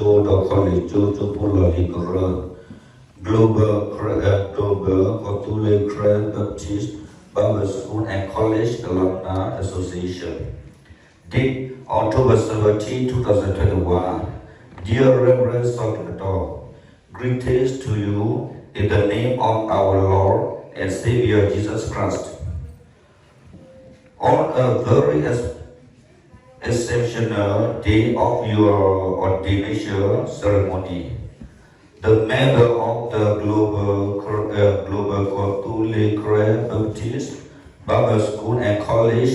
ကၠိဒီး college ကၠိ ကၠိဖိလီၢ်လံၤကရၢ, Global Karen, Global ကီၢ်သူလ့ၤ Karen Baptist Bible School and College Alumni Association. Date, October seventeenth, two thousand twenty-one. Dear Reverend Saw Kiu Kataw, greetings to you in the name of our Lord and Savior Jesus Christ. On a very ex-, exceptional day of your ordination ceremony, the member of the Global, Cor-, uh, Global ကီၢ်သူလ့ၤ Karen Baptist Bible School and College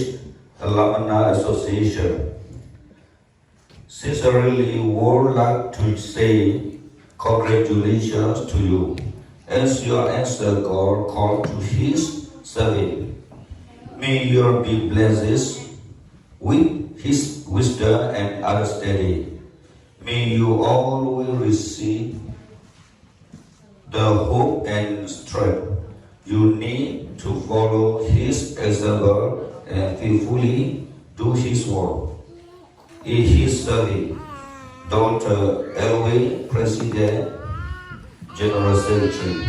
Alumni Association sincerely would like to say congratulations to you as you answer God's call to His service. May you be blessed with His wisdom and understanding. May you always receive the hope and strength you need to follow His example and faithfully do His work. In His service, Doctor Elwin, President, General Secretary.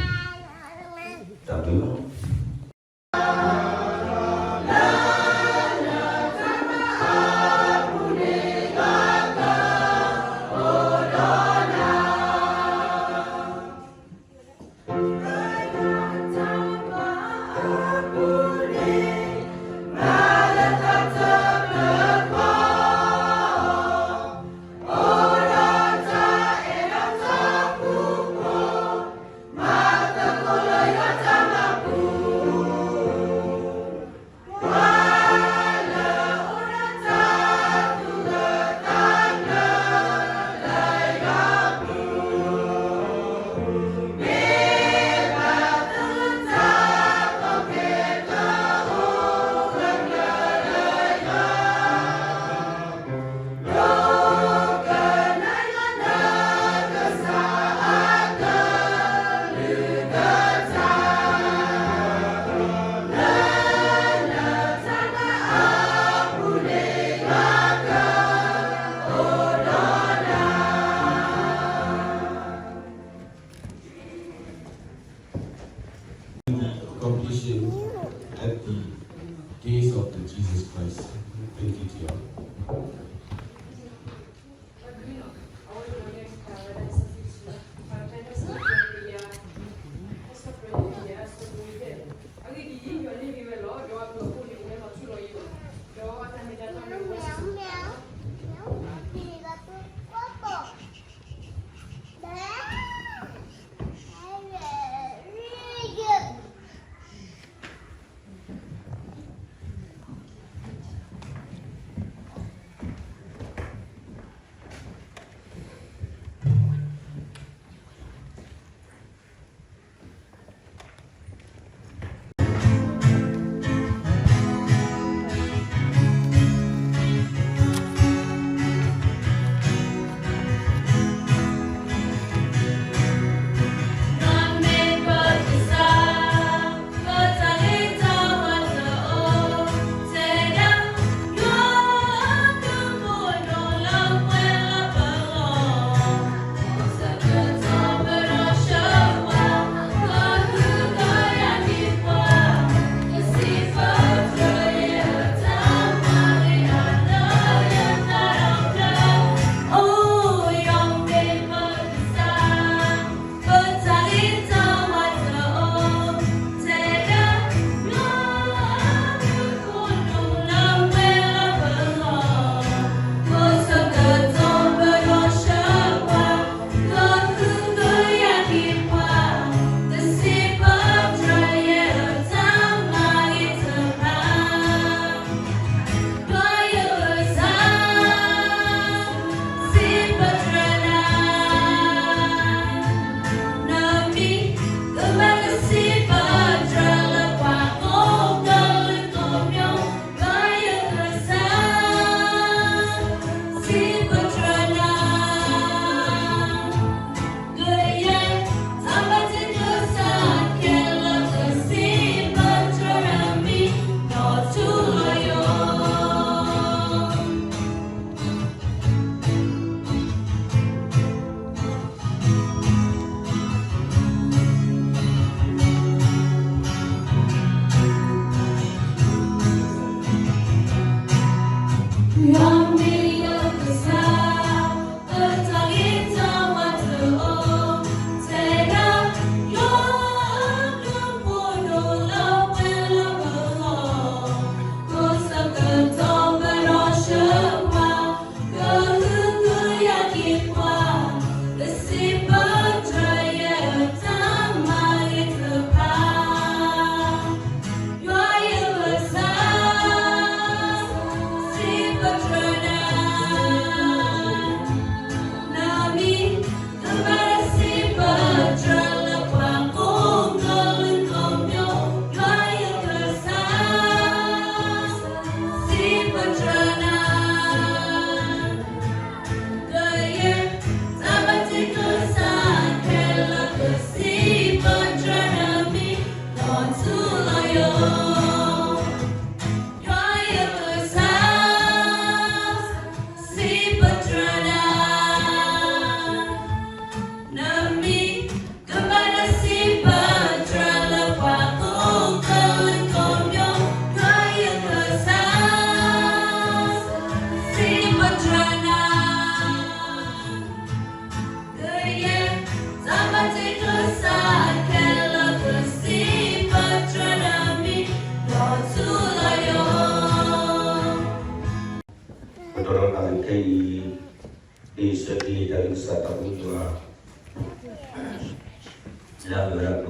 ယွၤ လၢအမ့ၢ်ဝဲဒၣ်ကျိၣ်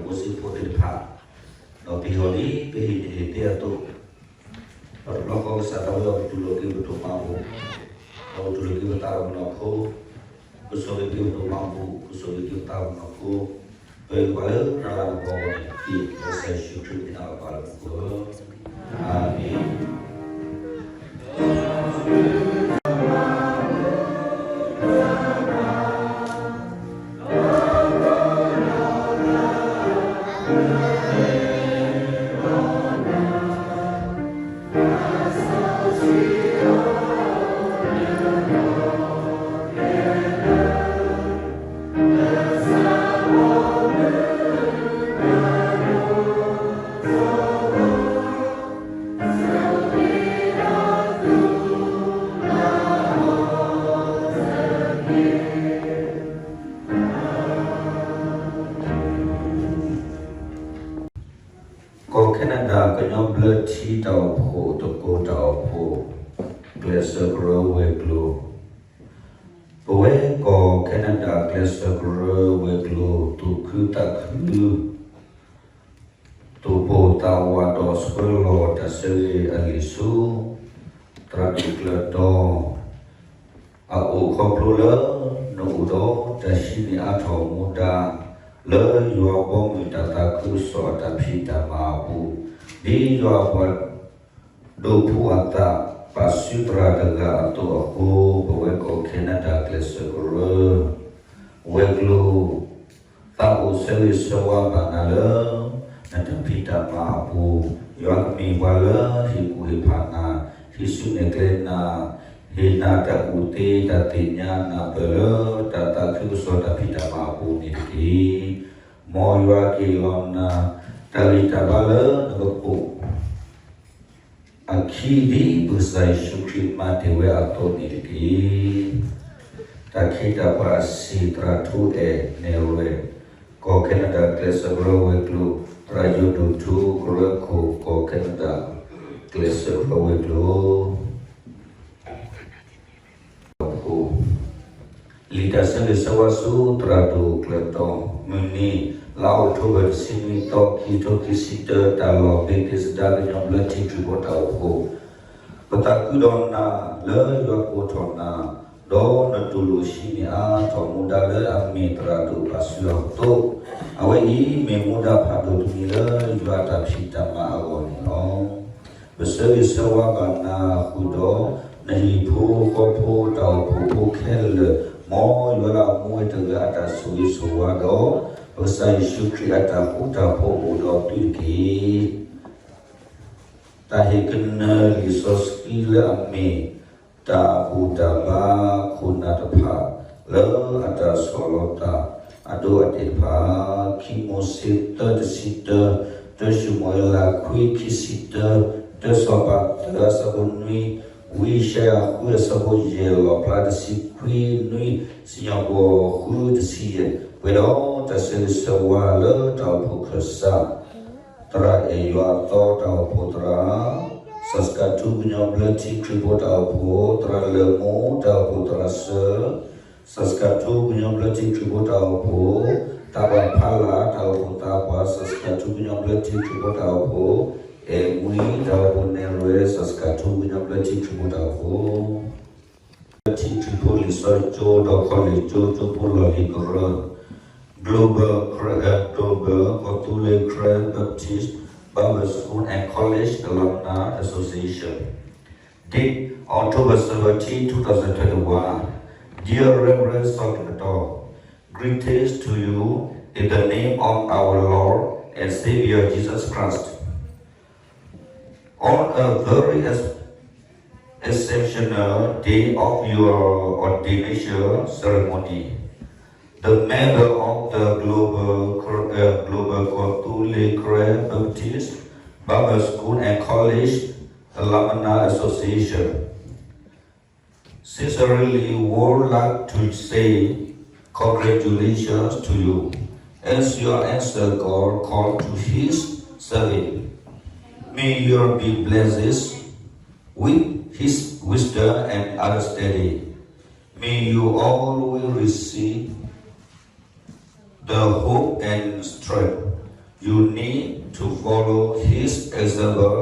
ဖိစ့ဖိသ့ၣ်တဖၣ်, ဒီးပဟ့ၣ်အီၤဒ်ပဟ့ၣ်န့ၢ်ဟ့ၣ်သ့အသိး, ဒီးတဘျီဃီကစၢ်သးဝဲအီၤ ကတူၢ်လိာ်က့ၤပဒိၣ်မးပူၤ, ဒီးကတူၢ်လိာ်က့ၤပသးဒီးပနီၢ်ခိ, ကဆိၣ်ဂ့ၤက့ၤပဒိၣ်မးပူၤ, ကဆိၣ်ဂ့ၤက့ၤပသးဒီးပနီၢ်ခိ, ပၢၤက့ၤပှၤလၢနၤလၢနပီၢ်အဂီၢ်န့ၣ်တက့ၢ်. ကစၢ်ယ့ၣ်ၡူးခရံာ်မ့ၢ်နၢ်လီၤပာ်လၢမူခိၣ်, အၤမ့ၣ်. ကီၢ်ခဲနဒၤ ကညီဘျၢထံတၢ်အိၣ်ဖှိၣ် တကိးတၢ်အိၣ်ဖှိၣ်, ကျဲးစၢးကရၢဝဲၤကျိၤ, ပဝဲကီၢ်ခဲနဒၤ ကျဲးစၢးကရၢဝဲၤကျိၤ သူၣ်ခုသးခု သူၣ်ပိၢ်သးဝးဒီးဆှၢလီၤတၢ်ဆၢဂ့ၤအလံာ်ဆူ သရၣ်ဒိၣ်ကျၢၤတီ အအိၣ်ခီဖျိလၢ နအိၣ်ဒီးတၢ်ဟံးန့ၢ်အါထီၣ်မူဒါ လၢယွၤဘီမုၢ်တၢ်သးခုကစီၣ်အတၢ်ဖံးတၢ်မၤအပူၤ, ဒ်ယွၤအပှၤ ဒိးဖှူအသး ပာ်စုသရၣ်တဂၤအသိးအဃိ, ပဝဲကီၢ်ခဲနဒၤ ကျဲးစၢးကရၢ ဝဲၤကျိၤ သးအိၣ်ဆၢဂ့ၤဆၢဝါဘၣ်နၤလၢ နတၢ်ဖံးတၢ်မၤအပူၤ, ယွၤကမ့ၢ်ပှၤလၢဟ့ၣ်ကူၣ်ဟ့ၣ်ဖးနၤ, ဟံးစုနဲၣ်ကျဲနၤ, ဟ့ၣ်နၤတၢ်ကူၣ်သ့တၢ်သ့ၣ်ညါနၢ်ပၢၢ်လၢ တၢ်သးခုကစီၣ်တၢ်ဖံးတၢ်မၤအပူၤန့ၣ်တက့ၢ်. မ်ယွၤကဟ့ၣ်လီၤနၤ တၢ်ဂံၢ်တၢ်ဘါလၢနကပိာ် အခံ ဒ်ပကစၢ်ယ့ၣ်ၡူးခရံာ်မၤတ့ၢ်ဝဲအသိးန့ၣ်တက့ၢ်. တၢ်ခ့တၢ်ပှၤအဆံး သရၣ်ထူအဲၣ်နဲၣ်ရွဲၣ်, ကီၢ်ခဲနဒၤ ကျဲးစၢးကရၢဝဲၤကျိၤ, သရၣ်ယိၤဒိၣ်ထူ ကရၢခိၣ် ကီၢ်ခဲနဒၤ ကျဲးစၢးကရၢဝဲၤကျိၤ လံာ်တၢ်ဆၢဂ့ၤဆၢဝါဆူသရၣ်ဒိၣ်ကျၢၤတီ, မုၢ်နံၤ လါအီးကထိဘၢၣ် တဆံနွံသီ ခံကထိခံဆံတၢ, တၢ်လီၢ် ဘ့က့စဒါ ကညီဘျၢထံခရံာ်ဖိတၢ်အိၣ်ဖှိၣ်, ပသးခုဒီးနၤလၢယွၤကိးထီၣ်နၤ, ဒီးနတူၢ်လိာ်ဟံးန့ၢ်အါထီၣ်မူဒါလၢအမ့ၢ်သရၣ်ဒိၣ်ပာ်စုအသိး, အဝဲအံၤမ့ၢ်မူဒါဖးဒိၣ်တမံၤလၢယွၤအတၢ်ဖံးတၢ်မၤအဂီၢ်န့ၣ်လီၤ. ပဆၢဂ့ၤဆၢဝါဘၣ်နၤဃုာ်ဒီး နဟံၣ်ဖိဃီဖိတၢ်အိၣ်ဖှိၣ်ဖိခဲလၢာ်, မ်ယွၤလၢအမူဝဲတဂၤအတၢ်ဆိၣ်ဂ့ၤဆိၣ်ဝါဒီး ပကစၢ်ယ့ၣ်ၡူးခရံာ်အတၢ်ဃူတၢ်ဖိးအိၣ်ဒီးသုတက့ၢ်. တၢ်ဟ့ၣ်ကနၢၤလံာ်စီဆှံလၢအမ့ၢ် တၢ်ဘူၣ်တၢ်ဘါခိၣ်နၢ်တဖၣ် လၢအတၢ်ဆီၣ်လီၤသးအဒိအတဲာ်တဖၣ်, ခံမိၤၡ့ သၢ တဆံတၢ, တၢၡမူၤအ့လး ခွံ ခံဆံတၢ, တၢစီၤပၤ သၢ အဆၢဖိနွံ, ဝံယၡါယၤ ဃု အဆၢဖိယဲၢ်, လီၣ်ဖျါ တဆံခွံ နွံ, စံၣ်ညီၣ်ကွီၢ် ဃု တဆံယဲၢ်, ပှဲၤဒီးတၢ်ဆၢဂ့ၤဆၢဝါလၢတၢ်အိၣ်ဖှိၣ်ခၢၣ်စး သရၣ်အဲၣ်ယွၤအသီတၢ်အိၣ်ဖှိၣ်သရၣ်, စၢ်စကၤထူကညီဘျၢထံခရံာ်ဖိတၢ်အိၣ်ဖှိၣ်သရၣ်လၢၢ်မိၢ်တၢ်အိၣ်ဖှိၣ်သရၣ်စၢၤ, စၢ်စကၤထူကညီဘျၢထံခရံာ်ဖိတၢ်အိၣ်ဖှိၣ်, သးပှၢ်ဖးလၢ်တၢ်အိၣ်ဖှိၣ်သးပှၢ်, စၢ်စကၤထူကညီဘျၢထံခရံာ်ဖိတၢ်အိၣ်ဖှိၣ်, အဲၣ်မှံတၢ်အိၣ်ဖှိၣ်နဲၣ်ရွဲၣ်, စၢ်စကၤထူကညီဘျၢထံခရံာ်ဖိတၢ်အိၣ်ဖှိၣ် ထံခရံာ်ဖိလံာ်စီဆှံကၠိဒီး ခီလ့ၣ်ကၠိ ကၠိဖိလီၢ်လံၤကရၢ, Global Karen, Global ကီၢ်သူလ့ၤ Karen Baptist Bible School and College Alumni Association. Date, October seventeenth, two thousand twenty-one. Dear Reverend Saw Cleo Daw, greetings to you in the name of our Lord and Savior Jesus Christ. On a very ex-, exceptional day of your ordination ceremony, the member of the Global Cor-, uh, Global ကီၢ်သူလ့ၤ Karen Baptist Bible School and College Alumni Association sincerely would like to say congratulations to you as your answer God called to his servant. May you be blessed with his wisdom and understanding. May you always receive the hope and strength. You need to follow his example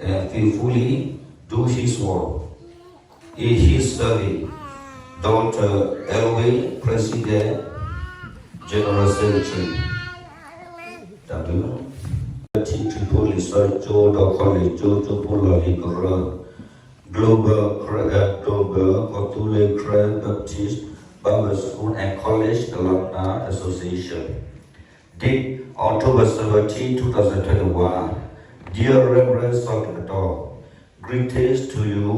and faithfully do his work. In his service, Doctor Elwin, President, General Secretary. တၢ်ဘျုး ထံၣ်ခရံာ်ဖိလံာ်စီဆှံကၠိဒီး college ကၠိ ကၠိဖိလီၢ်လံၤကရၢ Global Kre- Global ကီၢ်သူလ့ၤ Karen Baptist Bible School and College Alumni Association. Date October seventeenth, two thousand twenty-one. Dear Reverend စီၤကတီၢ် greetings to you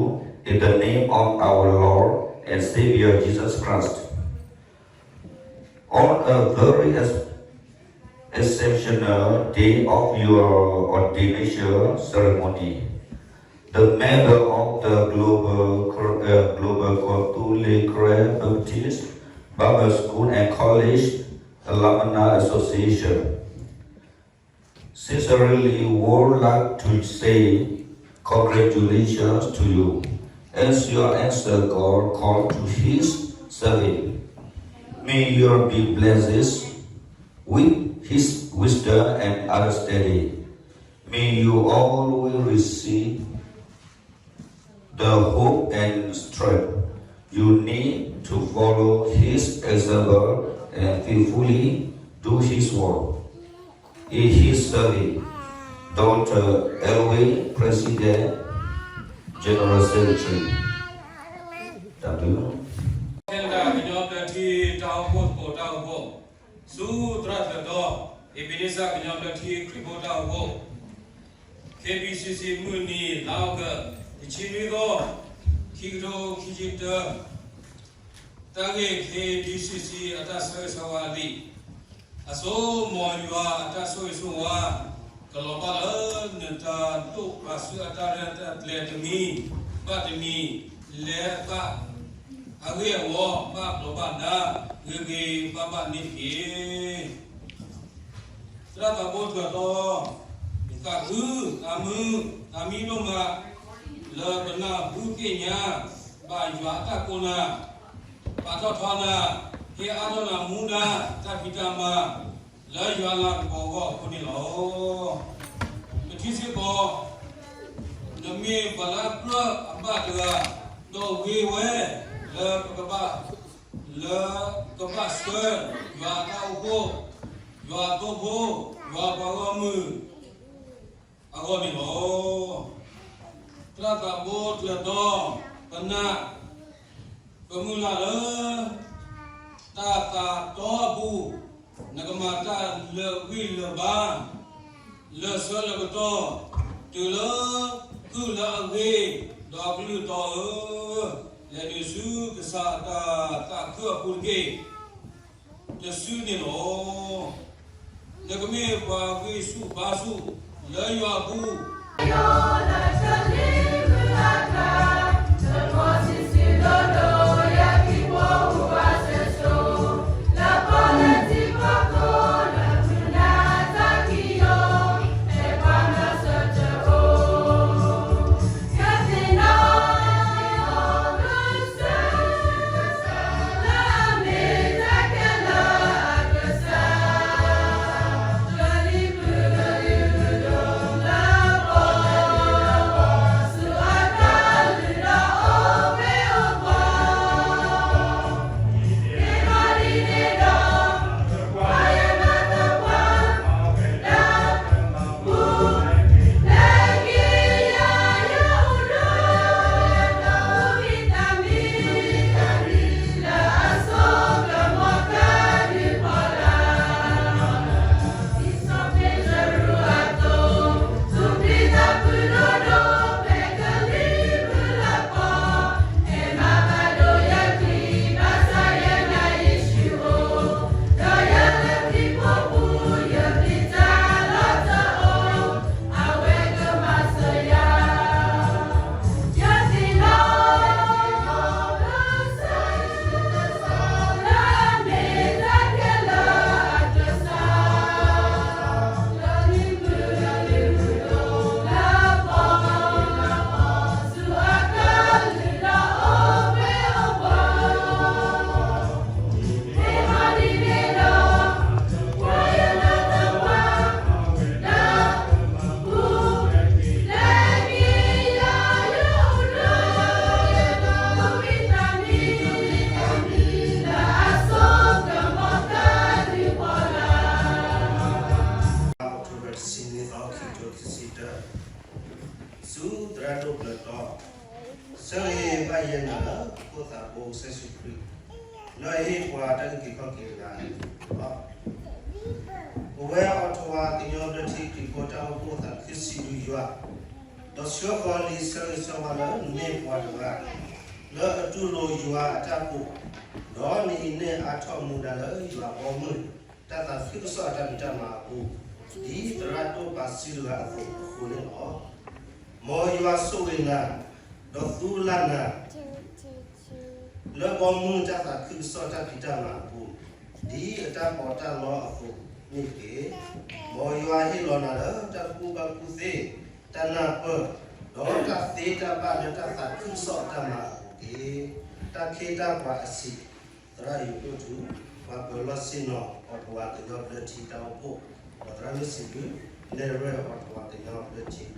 in the name of our Lord and Savior Jesus Christ. On a very ex- exceptional day of your ordination ceremony, the member of the Global Cor- uh, Global ကီၢ်သူလ့ၤ Karen Baptist Bible School and College Alumni Association sincerely would like to say congratulations to you as your answer God call to his service. May you be blessed with his wisdom and understanding. May you always receive the hope and strength you need to follow his example and faithfully do his work. In his service, Doctor Elwin, President, General Secretary. တၢ်ဘျုး Canada ကညီဘျၢထံတၢ်အိၣ်ဖှိၣ်သကိးတၢ်အိၣ်ဖှိၣ် ဆူသရၣ်သၢတီ အ့ဘ့နံစၢ်ကညီဘျၢထံခရံာ်ဖိတၢ်အိၣ်ဖှိၣ် K B C C မုၢ်နံၤလါအီကူး တဆံနွံသီ ခံကထိခံဆံတၢ တၢ်ဂ့ၢ် K B C C အတၢ်ဆၢဂ့ၤဆၢဝါလံာ် အစိ မ်ယွၤအတၢ်ဆိၣ်ဂ့ၤဆိၣ်ဝါ ကလီၤဘၣ်လၢနတၢ်ဒိၣ်ပာ်ဆူအတၢ်ရဲၣ်တၢ်ကျဲၤတမံၤဘၣ်တမံၤ လဲၤအသး အဂ့ၢ်အဂီၢ် ဘၣ်ဘျီးဘၣ်ဒါ ဂ့ၤဂ့ၤဘၣ်ဘၣ်န့ၣ်တက့ၢ်. သရၣ်သးဘိတဖျၢၣ်တီ သးခုသးမုာ်သးမံဒိၣ်မး လၢပနၢ်ဟူသ့ၣ်ညါဘၣ်ယွၤအတၢ်ကိးနၤ, ပာ်ထီၣ်ထီနၤ, ဟ့ၣ်အါထီၣ်နၤမူဒါ တၢ်ဖံးတၢ်မၤ လၢယွၤလၤကပီၤအဂီၢ်အဃိန့ၣ်လီၤ. ပထံစ့ၢ်ကီး နမ့ၢ်ပှၤလၢအကြၢးအဘၣ်တဂၤ, ဒီးဂ့ၤဝဲလၢပကဘၣ် လၢကဘၣ်ဆှၢယွၤအတၢ်အိၣ်ဖှိၣ်, ယွၤအသိဖိ, ယွၤပှၤဂီၢ်မုၢ် အဂီၢ်န့ၣ်လီၤ. သရၣ်သးဘိတဖျၢၣ်တီ ပနာ် ပမုၢ်လၢ်လၢ တၢ်သးတီအပူၤ နကမၤတၢ်လၢာ်ဂံၢ်လၢာ်ဘါ လၢာ်ဆၢလၢာ်ကတီၢ် တုၤလၢကုၢ်လၢအဂ့ၤ ဒီးအကလုၢ်တီဧၢ, လဲၤနုာ်ဆူကစၢ်အတၢ်သးခုအပူၤတက့ၢ်. တစုန့ၣ်လီၤ. နကမ့ၢ်ပှၤဂံၢ်ဆူၣ်ဘါဆူၣ်လၢယွၤအပူၤ ဖိသၣ်ဖိကစၢ်ယ့ၣ်ၡူးခရံာ် လၢအဟ့ၣ်ပှၤတၢ်အုၣ်က့ၤခီၣ်က့ၤတဂၤန့ၣ်လီၤ. ပဝဲအီၤထီၣ်ဝါကညီဘျၢထံခရံာ်ဖိတၢ်အိၣ်ဖှိၣ်သးခု စံးဘျုးယွၤ, ဒီးဆှၢဃီၤလံာ်ဆၢဂ့ၤဆၢဝါလၢ နမ့ၢ်ပှၤတဂၤ လၢအတူၢ်လိာ်ယွၤအတၢ်ကိး, ဒီးနအံၤန့ၣ်အါထီၣ်မူဒါလၢယွၤဘီမုၢ် တၢ်သးခုကစီၣ်အတၢ်ဖံးတၢ်မၤအပူၤ, ဒ်သရၣ်ဒိၣ်ပာ်စံးတဂၤအသိးအဃိန့ၣ်လီၤ. မ်ယွၤဆိၣ်ဂ့ၤနၤ, ဒီးသူလၢနၤ လၢဘီမုၢ်တၢ်သးခုကစီၣ်တၢ်ဖံးတၢ်မၤအပူၤ, ဒ်အတၢ်ပီးတၢ်လီအသိးန့ၣ်တက့ၢ်. မ်ယွၤဟ့ၣ်လီၤနၤလၢတၢ်ကူၣ်ဘၣ်ကူၣ်သ့, တၢ်နၢ်ပၢၢ်, ဒီးတၢ်သ့တၢ်ဘၣ်လၢတၢ်သးခုကစီၣ်အတၢ်မၤအပူၤတက့ၢ်. တၢ်ခ့တၢ်ပှၤအဆံး, သရၣ်ယိၤဒိၣ်ထူ, ပှၤပၢၤလီၢ်ဆ့ၣ်နီၤ အီၤထီၣ်ဝါကညီဘျၢထံတၢ်အိၣ်ဖှိၣ်, ဒီးသရၣ်မုၣ်စံးဘျုး နဲၣ်ရွဲၣ် အီၤထီၣ်ဝါကညီဘျၢထံခရံာ်ဖိတၢ်အိၣ်ဖှိၣ်,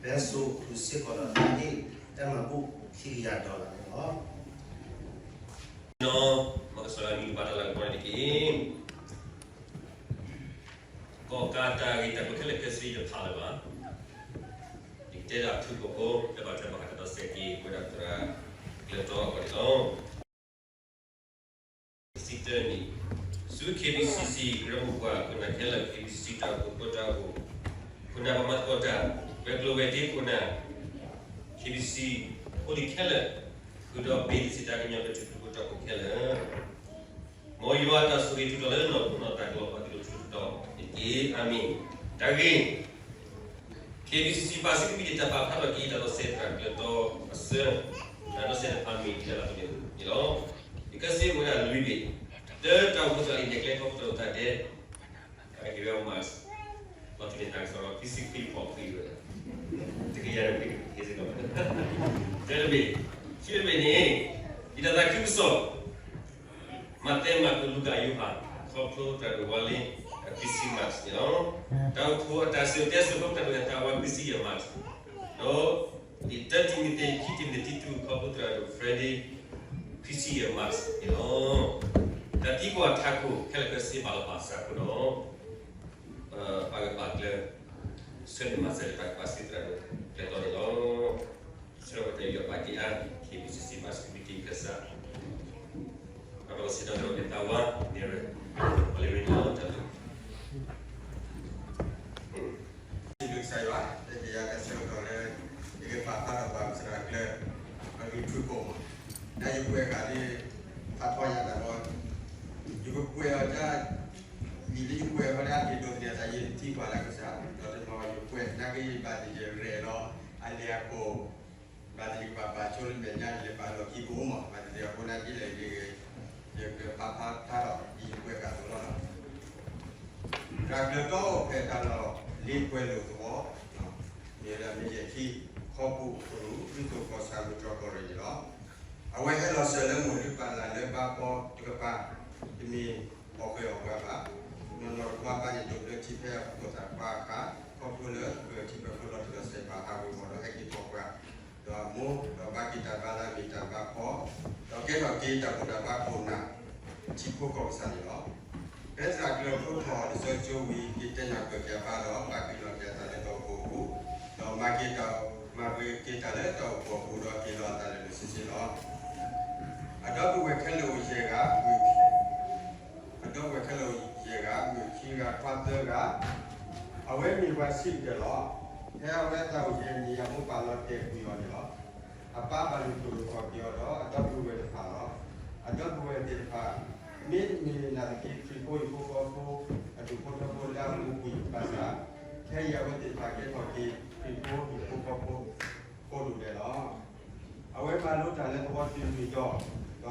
ဖဲစိာ်ဃုာ်စ့ၢ်ကီးဒီးတၢ်ဟ့ၣ်တၢ်မၤဘူၣ်ခံကယၤဒီးလၢ်န့ၣ်လီၤ. နီၢ်မၤကစၢ်ယွၤအမံၤကဘၣ်တၢ်လၤကပီၤန့ၣ်တက့ၢ်. ကီၢ်ကးတၢ်ဂ့ၢ်တၢ်ကျိၤခဲလၢာ်ခဲဆ့တဖးလၢၤဘၣ်. ယကတဲဒၣ်ထူကီၢ်ဖိ လၢဘၣ်ထွဲဘၣ်ဃးတၢ်ဒီးစဲးက့ၤ ပဝဲဒၣ်သရၣ်ကျၢၤတီအဂီၢ်န့ၣ်လီၤ. စံးတၢနံၣ်, ဆူ K B C C ကရၢမိၢ်ပှၢ် ခိၣ်နၢ်ခဲလၢာ် K B C C တၢ်အိၣ်ဖှိၣ်ဖိတၢ်အိၣ်ဖှိၣ်, ခိၣ်နၢ်ပှၤမၤသကိးတၢ်, ဝဲၤကျိၤဝဲၤဒ့ခိၣ်နၢ် K B C C ဖိလံၤခဲလၢာ်, ဃုာ်ဒီးဘ့ၣ်သစံးတၢ်ကညီဘျၢထံခရံာ်ဖိတၢ်အိၣ်ဖှိၣ်ခဲလၢာ် မ်ယွၤအတၢ်ဆိၣ်ဂ့ၤထုးထီၣ်လၢနီၢ်ခိနီၢ်သးကလီၤဘၣ်သ့ၣ်သ့ၣ်တဖၣ်န့ၣ်တက့ၢ်. အၤမ့ၣ်. တၢ်ဂ့ၢ် K B C C ပာ်စံးကမံးတံာ်တၢ်ပာ်ဖျါထီၣ်က့ၤတၢ်ဒီးစဲးသရၣ်ကျၢၤတီအဆၢ, တၢ်ဒီးစဲးတဖၣ်မ့ၢ်တၢ်လၢ်တန့ၣ်န့ၣ်လီၤ. ယကစ့ၢ်ဝဲဒၣ်လွံၢ်ဘ့ၣ်, တၢ်တၢ်အိၣ်ဖှိၣ်သရၣ်အံၤန့ၣ် ကျဲခီဖျိတၢ်အိၣ်သးဒဲး အက့ၤဝဲ mask လီၤတံၢ်န့ၣ်တၢ်ကစီၣ်လီၤ ခွံဆံခွံဖီၣ်ခွံဝဲဒၣ် တကယၤန့ၣ်ခွံက့ၤစ့ၢ်ကီး တၢတဘ့ၣ်, ခံတဘ့ၣ်န့ၣ် ယတၢ်သးခုကစီၣ် မးသဲ မၢ်ကူး လူၤကၣ် ယိၤဟၣ် ခီဖျိသရၣ်ဒိၣ်ဝါလ့ Christmas န့ၣ်လီၤ. တၢ်အိၣ်ဖှိၣ်အတၢ်စံၣ်တဲစိၤခီဖျိသရၣ်ဒိၣ်သးဝါ Christmas ဒီး တၢတံၤမသ့း ခံတံၤမသ့း တံတူာ် ခီဖျိသရၣ်ဒိၣ် Freddy Christmas န့ၣ်လီၤ. တၢ်သံကွၢ်ထးခိၣ်ခဲလၢာ်ခဲဆ့ဘၣ်လီၤဘၣ်စးအဃိဒီး ပပာ်ဂၢၢ်ပာ်ကျၢၤ ဆၢန့ၢ်မၤစၢၤလၢတၢ်ကပာ်စံးသရၣ်ဒိၣ်ကျဲၤတီန့ၣ်လီၤ. ဆၢဝဲတၢ်ယူးယီၣ်ပာ်က့ၤအါ K B C C ဘၣ်စံးဘျုးက့ၤကစၢ် ပှၤဘၣ်စံးဒီးသဝါ နဲၣ်ရွဲၣ် ပှၤလၢရ့န့ၣ်လီၤ တၢ်လၢ စံးဘျုးကစၢ်ယွၤ လၢဟ့ၣ်ယၤတၢ်ဆၢကတီၢ်လၢ ယကပာ်ဖျါထီၣ်ပှၤကစၢ်ကျၢၤ အဂ့ၢ်ဖုၣ်ကိာ်မး, နယကွဲးဃာ်ဒ် ဖးထီယၤတၢ်ဒီး ယကကွဲးအီၤဒ် မ့ၢ်လၢယကွဲးဃီဒ်အက့ၤဒိးသန့ၤအသး ယတထံၣ်ပှၤလၢကစၢ် ဒီးတနီၤယကွဲးနာ်က့ယဘၣ်သ့ၣ်ယရဲၣ်လီၤ အလဲၤအခိၣ် ဘၣ်သ့ၣ်ယကဘၣ်ပာ်ဆိလၢမဲာ်ညါ ယလဲၤပာ်လီၢ်ခံကအိၣ်မး ဘၣ်သ့ၣ်သ့ၣ်အဃိနာ်က့လဲၣ် ယကပာ်ဖျါထီၣ်ဒ်ယကွဲးဃာ်အသိးလီၤ. တၢ်ကျၢၤတီအိၣ်ဖျဲၣ်တၢ်လီၢ်လ့ပှဲၤလိာ်သဝီ မ့ၢ်ဝဲဒၣ်မ့ၢ်ယဲၢ်ထံ ခီပူၤကရူၢ် ဒူသိၣ်ကီၢ်ဆၣ်မုၢ်တြီၢ်ကီၢ်ရ့ၣ်န့ၣ်လီၤ. အဝဲဟဲလီၤစၢၤလၢမိၢ်လုၢ်ပၢ်လၢ်လၢဘါကီတကပၤ တမ့ၢ်အီၣ်ဃဲၤအီၣ်ပှၤဘၣ်. နီၢ်နီၢ်တပှၢ်ဘၣ်န့ၣ် ဒိးဘျၢထံဖဲအဖိသၣ်ခွါအခါ ခီဖျိလၢပထံပကီၢ်လီၤတံၢ်လီၤဆဲးဘၣ်ဟးဂီၤဂီၤဒီးဟဲက့ၤထီၣ်ပှၤ ဒီးအမိၢ် ဒီးဘၣ်က့ၤတၢ်ဘါလၢအမ့ၢ်တၢ်ဘါဖီ ဒီးကဲထီၣ်က့ၤတၢ်ဘူၣ်တၢ်ဘါခိၣ်နၢ် ထံဖိကီၢ်ကစၢ်န့ၣ်လီၤ. ဖဲသရၣ်ကျၢၤဖျိထီၣ်လံာ်စီဆှံကၠိဝံၤ က့ၤတဲညၣ်ကွဲးက့ၤအဘါဒီး ဘၣ်ကွံာ်လီၤက့ၤအသးလၢတၢ်အိၣ်ဖှိၣ်အပူၤ, ဒီးမၤက့ၤတၢ် မၤက့ၤတၢ်လၢတၢ်အိၣ်ဖှိၣ်အပူၤဒီးက့ၤလီၤအသးလၢာ်လၢာ်ဆ့ဆ့လီၤ. အဒီပုၢ်ဝဲၢ်ခဲလၢာ်အိၣ်ယဲၢ်ဂၤ မုၣ် အဒီပုၢ်ဝဲၢ်ခဲလၢာ်အိၣ်ယဲၢ်ဂၤ မုၣ်ခံဂၤခွါသၢဂၤ, အဝဲမ့ၢ်ပှၤဆံးကတၢၢ်လီၤ. ဖဲအဝဲသးအိၣ်ယဲၢ်နံၣ်အမိၢ်ပၢ်လီၤတဲာ်ကွံာ်အီၤန့ၣ်လီၤ. အပၢ်ဘၣ်နုာ်ခိၣ်ရိၣ်ခီၣ်က့ၤအီၤဒီးအဒီပုၢ်ဝဲၢ်တဖၣ်လီၤ. အဒီပုၢ်ဝဲၢ်သ့ၣ်တဖၣ် မ့တမ့ၢ်နာ်သက့ ခရံာ်ဖိဟံၣ်ဖိဃီဖိ အဒူၣ်ဖိထၢဖိလၢအပူၤကွံာ်ဘၣ်ဆၣ်, ခဲအံၤအဝဲသ့ၣ်တဖၣ်ကဲထီၣ်က့ၤ ခရံာ်ဖိဟံၣ်ဖိဃီဖိ ကိးဒူၣ်ဒဲးလီၤ. အဝဲမၤလိတၢ်လၢသဝီတံၢ်လွံၢ်တီၤ, ဒီးလဲၤ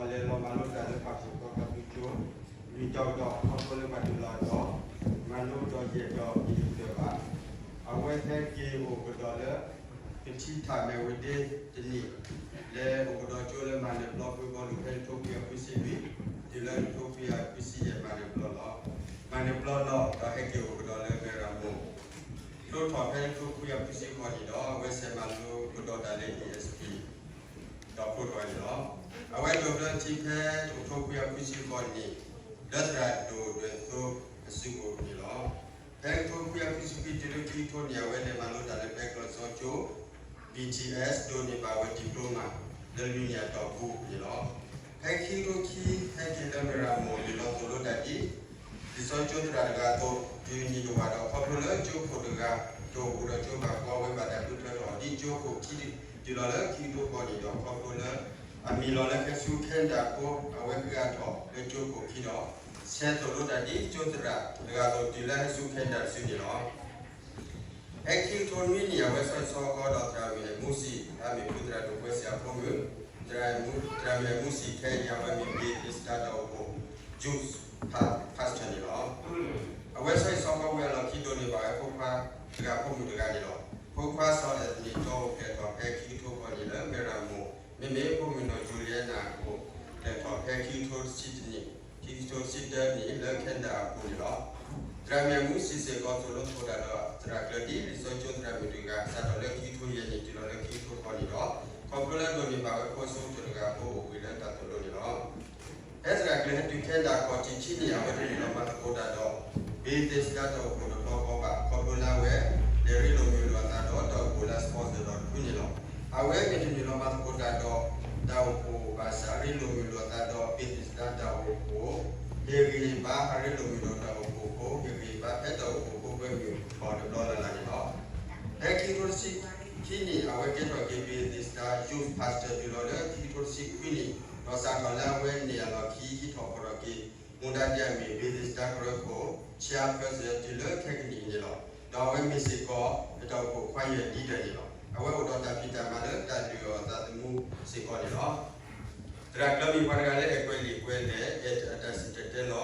လီၤမၤလိတၢ်လၢပှၤခိၣ်တီပှၤသူကၠိ လွံၢ်တီၤကဒီး ခီဖျိလၢပှၤဒုးလီၤအတီၤ, မၤလိကဒီးယဲၢ်တီၤ မ့ၢ်ယတၢၢ်ဘၣ်. အဝဲဟဲက့ၤအိၣ်ကဒီးလၢ ကထံထၣ်မဲာ်ဝ့ၤဒ့တနံၣ်, လဲၤအိၣ်ကဒီးကၠိလၢမၤနၢၤပျီဖုဘီလူၤ ဖဲနံၣ်ထိခွံကယၤခွံဆံလွံၢ် တုၤလၢနံၣ်ထိခွံကယၤခွံဆံယဲၢ် မၤနၢၤပျီလီၤ. မၤနၢၤပျီလီၤ ဒီးဟဲက့ၤအိၣ်ကဒီးလၢမဲၢ်ရမိၢ် ဖျိထီၣ်ဖဲနံၣ်ထိခွံကယၤခွံဆံဃိးနံၣ်ဒီး အဝဲဆဲးမၤလိကဒီးတၢ်လၢ E S P ဒီးဖျိထီၣ်န့ၣ်လီၤ. အဝဲဒိးဘျၢထံဖဲနံၣ်ထိခွံကယၤခွံဆံဃိးနံၣ် လၢသရၣ်ဒိၣ်ဒွဲၣ်သိအစုပူၤန့ၣ်လီၤ. ဖဲနံၣ်ထိခွံကယၤခွံဆံခွံတုၤလၢခံကထိနံၣ် အဝဲလဲၤမၤလိတၢ်လၢဖဲကလီၢ်စီကၠိ B T S ဒိးန့ၢ်ဘၣ်ဝဲ diploma လၢလွံၢ်နံၣ်အတီၢ်ပူၤန့ၣ်လီၤ. ဖဲခံကထိခံ ဟဲက့ၤလၢမ့ၢ်ရမိၢ် လံာ်လီၤသိၣ်လိတၢ်ဒ် လံာ်စီဆှံကၠိသရၣ်တဂၤအသိး တုၤနံၤတဝၢ်ဒီး ခီဖျိလၢကၠိခိၣ်တဂၤ တအိၣ်ဘူးဒီးကၠိဘၣ်ဃး အဝဲဘၣ်တၢ်ဃုထၢထီၣ်ဒ်ကၠိခိၣ်ခံ တုၤလီၤလၢခံကထိဃီန့ၣ်ဒီး ခီဖျိလၢ အမံၤလီၤလၢဟဲဆူခဲနဒၤအဃိ အဝဲဃုအါထီၣ်လၢကၠိခိၣ်ခံဒီး ဆဲးသိၣ်လိတၢ်ဒ်ကၠိသရၣ်တဂၤအသိး တုၤလၢဟဲဆူခဲနဒၤတစုန့ၣ်လီၤ. ဖဲခံကထိနွံနံၣ် အဝဲဆီဟံၣ်ဆီဃီဒီး သရၣ်မုၣ်မူစံၣ် အမ့ၢ်ဖုသရၣ်ဒိၣ်ကွဲစ့ၢ်အဖိမုၣ်, သရၣ်မုၣ်မူစံၣ်ခဲအံၤ အဝဲမ့ၢ်ဘ့ၤသ့းစတါတၢ်အိၣ်ဖှိၣ် Youth Pastor န့ၣ်လီၤ. အဝဲဆီဟံၣ်ဆီဃီဝံၤအလီၢ်ခံ ဒိးန့ၢ်ဘၣ်ဝဲဖိခွါတဂၤ ဖိမုၣ်တဂၤန့ၣ်လီၤ. ဖိခွါစီၤအဲၣ်သနံၣ် တီအိၣ်ဖျဲၣ်ထီၣ်ဖဲခံကထိဃီနံၣ်လၢမ့ၢ်ရမိၢ်, မ့မ့ၢ်ဖိမုၣ်နီၢ်ယူၤလံယဲနၤ အိၣ်ဖျဲၣ်ထီၣ်ဖဲခံကထိတဆံတနံၣ်, ခံကထိတဆံတၢနံၣ် လၢခဲနဒၤအပူၤန့ၣ်လီၤ. သရၣ်မုၣ်မူစံၣ်စ့ၢ်ကီး သိၣ်လိသကိးတၢ်ဒီးသရၣ်ကျၢၢ်ဒ်လံာ်စီဆှံကၠိသရၣ်မုၣ်တဂၤ စးထီၣ်လၢခံကထိယဲၢ်နံၣ် တုၤလီၤလၢခံကထိဃီနံၣ်ဒီး ခီဖျိလၢဒိးန့ၢ်ဘၣ်ဝဲဖိအစိကတၢၢ်တဂၤအဃိ အိၣ်ဘှံးလၢတၢ်သိၣ်လိန့ၣ်လီၤ. ဖဲသရၣ်ကျၢၢ်ဟဲတုၤခဲနဒၤခီၣ်ထံးခံနံၣ် အဝဲတမ့ၢ်လီၤမၤသကိးတၢ်ဒီး ဘ့ၤသ့းစတါတၢ်အိၣ်ဖှိၣ်တဘျီဃီဘၣ်. ခီဖျိလၢအဝဲ လဲၤရ့လိာ်မုာ်လိာ်အသးဒီးတၢ်အိၣ်ဖှိၣ်လၢအsponsorဒီးတဖုန့ၣ်လီၤ. အဝဲမ့ၢ်တမ့ၢ်လီၤမၤသကိးတၢ်ဒီးတၢ်အိၣ်ဖှိၣ်ဘၣ်ဆၣ် ရ့လိာ်မုာ်လိာ်အသးဒီးဘ့ၤသ့းစတါတၢ်အိၣ်ဖှိၣ်, ဟ့ၣ်ဂံၢ်ဟ့ၣ်ဘါ ဟးရ့လိာ်မုာ်လိာ်တၢ်အိၣ်ဖှိၣ်အဃိ ဟ့ၣ်ဂံၢ်ဟ့ၣ်ဘါဖဲတၢ်အိၣ်ဖှိၣ်ဖိကွဲမုာ်ထီၣ်တဘျီလၢ်လၢ်န့ၣ်လီၤ. ဖဲခံကထိတဆံခံနံၣ် အဝဲကဲထီၣ်က့ၤဘ့ၤသ့းစတါ Youth Pastor တုၤလီၤလၢခံကထိတဆံခွံနံၣ်, ဒီးစးထီၣ်လၢအဝဲန့ၣ်အလီၢ်ခံ ဟံးထီၣ်ဖီၣ်ထီၣ်က့ၤ မူဒါဒ်အမ့ၢ် ဘ့ၤသ့းစတါကရၢခိၣ် Chairperson တုၤလၢခဲကနံၣ်အံၤန့ၣ်လီၤ. ဒီးအဝဲမ့ၢ်စ့ၢ်ကီး တၢ်အိၣ်ဖှိၣ်ခွါယဲၢ်ဒံဒၢးန့ၣ်လီၤ. အဝဲအိၣ်ဒီးတၢ်ဖံးတၢ်မၤလၢတၢ်လုၢ်အီၣ်အသးသမူစ့ၢ်ကီးန့ၣ်လီၤ. သရၣ်ကျၢၢ်မ့ၢ်ပှၤတဂၤလၢအဲၣ်ကွဲးလံာ်ကွဲးလဲၢ်, အဲၣ်အတၢ်စံၣ်တဲၤတဲလီၤ,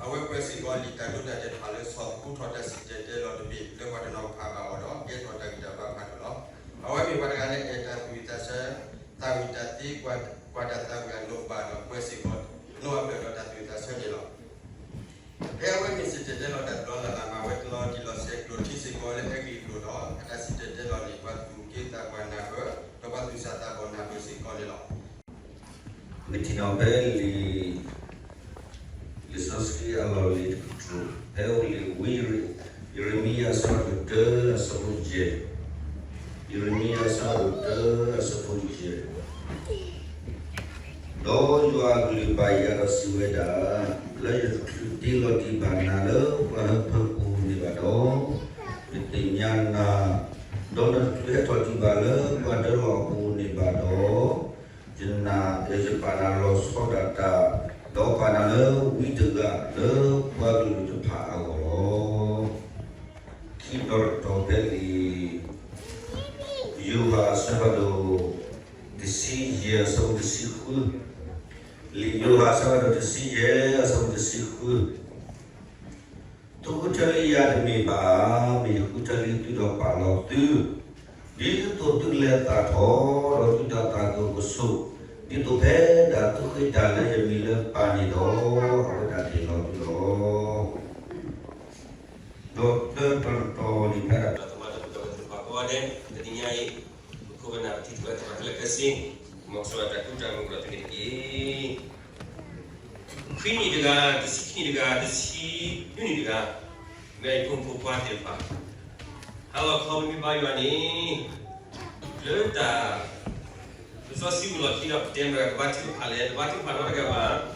အဝဲကွဲးစ့ၢ်ကီးလံာ်တၢ်ဒိတၢ်တဲာ်တဖၣ်လၢ ဆီၣ်သခူထီၣ်တၢ်စံၣ်တဲၤတဲလီၤတဘ့ၣ် လၢပှၤတနီၤကဖးဘၣ်အီၤဒီး ကဲထီၣ်တၢ်ဂံၢ်တၢ်ဘါဖးဒိၣ်လီၤ. အဝဲမ့ၢ်ပှၤတဂၤလၢအဲၣ်တၢ်သူၣ်ဝံၣ်သးဆၢ, သးဝံၣ်တၢ်သ့, ကွၢ်တၢ်သးဝံၣ်အလိၣ်ဘၣ်ဒီး ကွဲးစ့ၢ်ကီးနီၣ်အဘျၢၣ်ဒီးတၢ်သူၣ်ဝံၣ်သးဆၢန့ၣ်လီၤ. ဖဲအဝဲမ့ၢ်စံၣ်တဲၤတဲလီၤတၢ်တဘျီလၢ်လၢ် မၤဝဲတလီၤတံၢ်လီၤဆဲး ကျိၣ်ထံစ့ၢ်ကီးလၢအဲကလံးကျိာ်ဒီး အတၢ်စံၣ်တဲၤတဲလီၤန့ၣ် ပှၤသူၣ်က့သးပှၢ်နၢ်ပၢၢ်, ဒီးပှၤသူၣ်စၢ်သးဘီၣ်နၢ်ပၢၢ်စ့ၢ်ကီးန့ၣ်လီၤ. ပထံၣ်န့ၢ်ဖဲလံာ်, လံာ်စီဆှံအလီၢ်လံၤတကတြူၢ် ဖဲလံာ်ဝံယရမံယၤအဆၢဒိၣ်တၢ အဆၢဖိယဲၢ်, ယရမံယၤအဆၢဒိၣ်တၢ အဆၢဖိယဲၢ် ဒီးယွၤအကလုၢ်ဘၣ်ယၤဒီးစံးဝဲဒၣ်, လၢယတချုးတ့လီၤတံၢ်ဘၣ်နၤလၢပှၤဟၢဖၢပူၤန့ၣ်ဘၣ်ဒီး, ယသ့ၣ်ညါနၤ, ဒီးနတချုးဟဲထီၣ်တံၢ်ဘၣ်လၢပှၤဒၢလီၢ်အပူၤန့ၣ်ဘၣ်ဒီး, ယနာ်, ယပာ်နၤလီၤဆီဒၣ်တၢ်, ဒီးပာ်နၤလၢဝံတဂၤလၢပှၤကလုာ်တဖၣ်အဂီၢ်လီၤ. ခံတီၤတတီၤဖဲလံာ် ယိၤဟၣ်အဆၢဖးဒိၣ်တဆံယဲၢ် အဆၢဖိတဆံဃု, လံာ်ယိၤဟၣ်အဆၢဖးဒိၣ်တဆံယဲၢ် အဆၢဖိတဆံဃု, သုဃုထၢလံယၤတမ့ၢ်ဘၣ်, မ့ၢ်ယဃုထၢလံသုဒီးပာ်လီၤသု, ဒ်သိးသုကလဲၤသၣ်ထီၣ်, ဒီးသုတၢ်သၣ်ကအိၣ်ကဆိး, ဒ်သိးဖဲဒၣ်သုဃ့တၢ်လၢယမံၤလၢပၢ်န့ၣ်ဒီး, အဝဲဒၣ်တ့ၢ်လီၤသုလီၤ. ဒီးသၢတီၤတတီၤန့ၣ်ဖဲဒၣ် ဒီးသမါတၢ်ပတီၢ်ကသ့ၣ်တဖၣ်ကိးဂၤဒဲး တနံၤညါအံၤ, ပခိၣ်ပနၢ်ပထံၣ်တၢ်သ့ၣ်တဖၣ်ခဲလၢာ်ခဲဆ့, မ်ကစၢ်ယွၤတၢ်ဃူတၢ်ဖိးဒီးသုန့ၣ်တက့ၢ်. ခွံနံၣ်တဂၤ, တဆံခံနံၣ်တဂၤ, တဆံနွံနံၣ်တဂၤ, မ့ၢ်ယဖိမုၣ်ဖိခွါသ့ၣ်တဖၣ် ဟါလီၤခီမ့ၢ်ဘါယွၤန့ၣ်, လၢတၢ် လံာ်စီဆှံအလီၢ်ခံဒီး ပတဲမ့ၢ်ကဘါထုကဖၣ်လဲၣ်, တဘါထုကဖၣ်နီတဂၤဘၣ်. ဒီး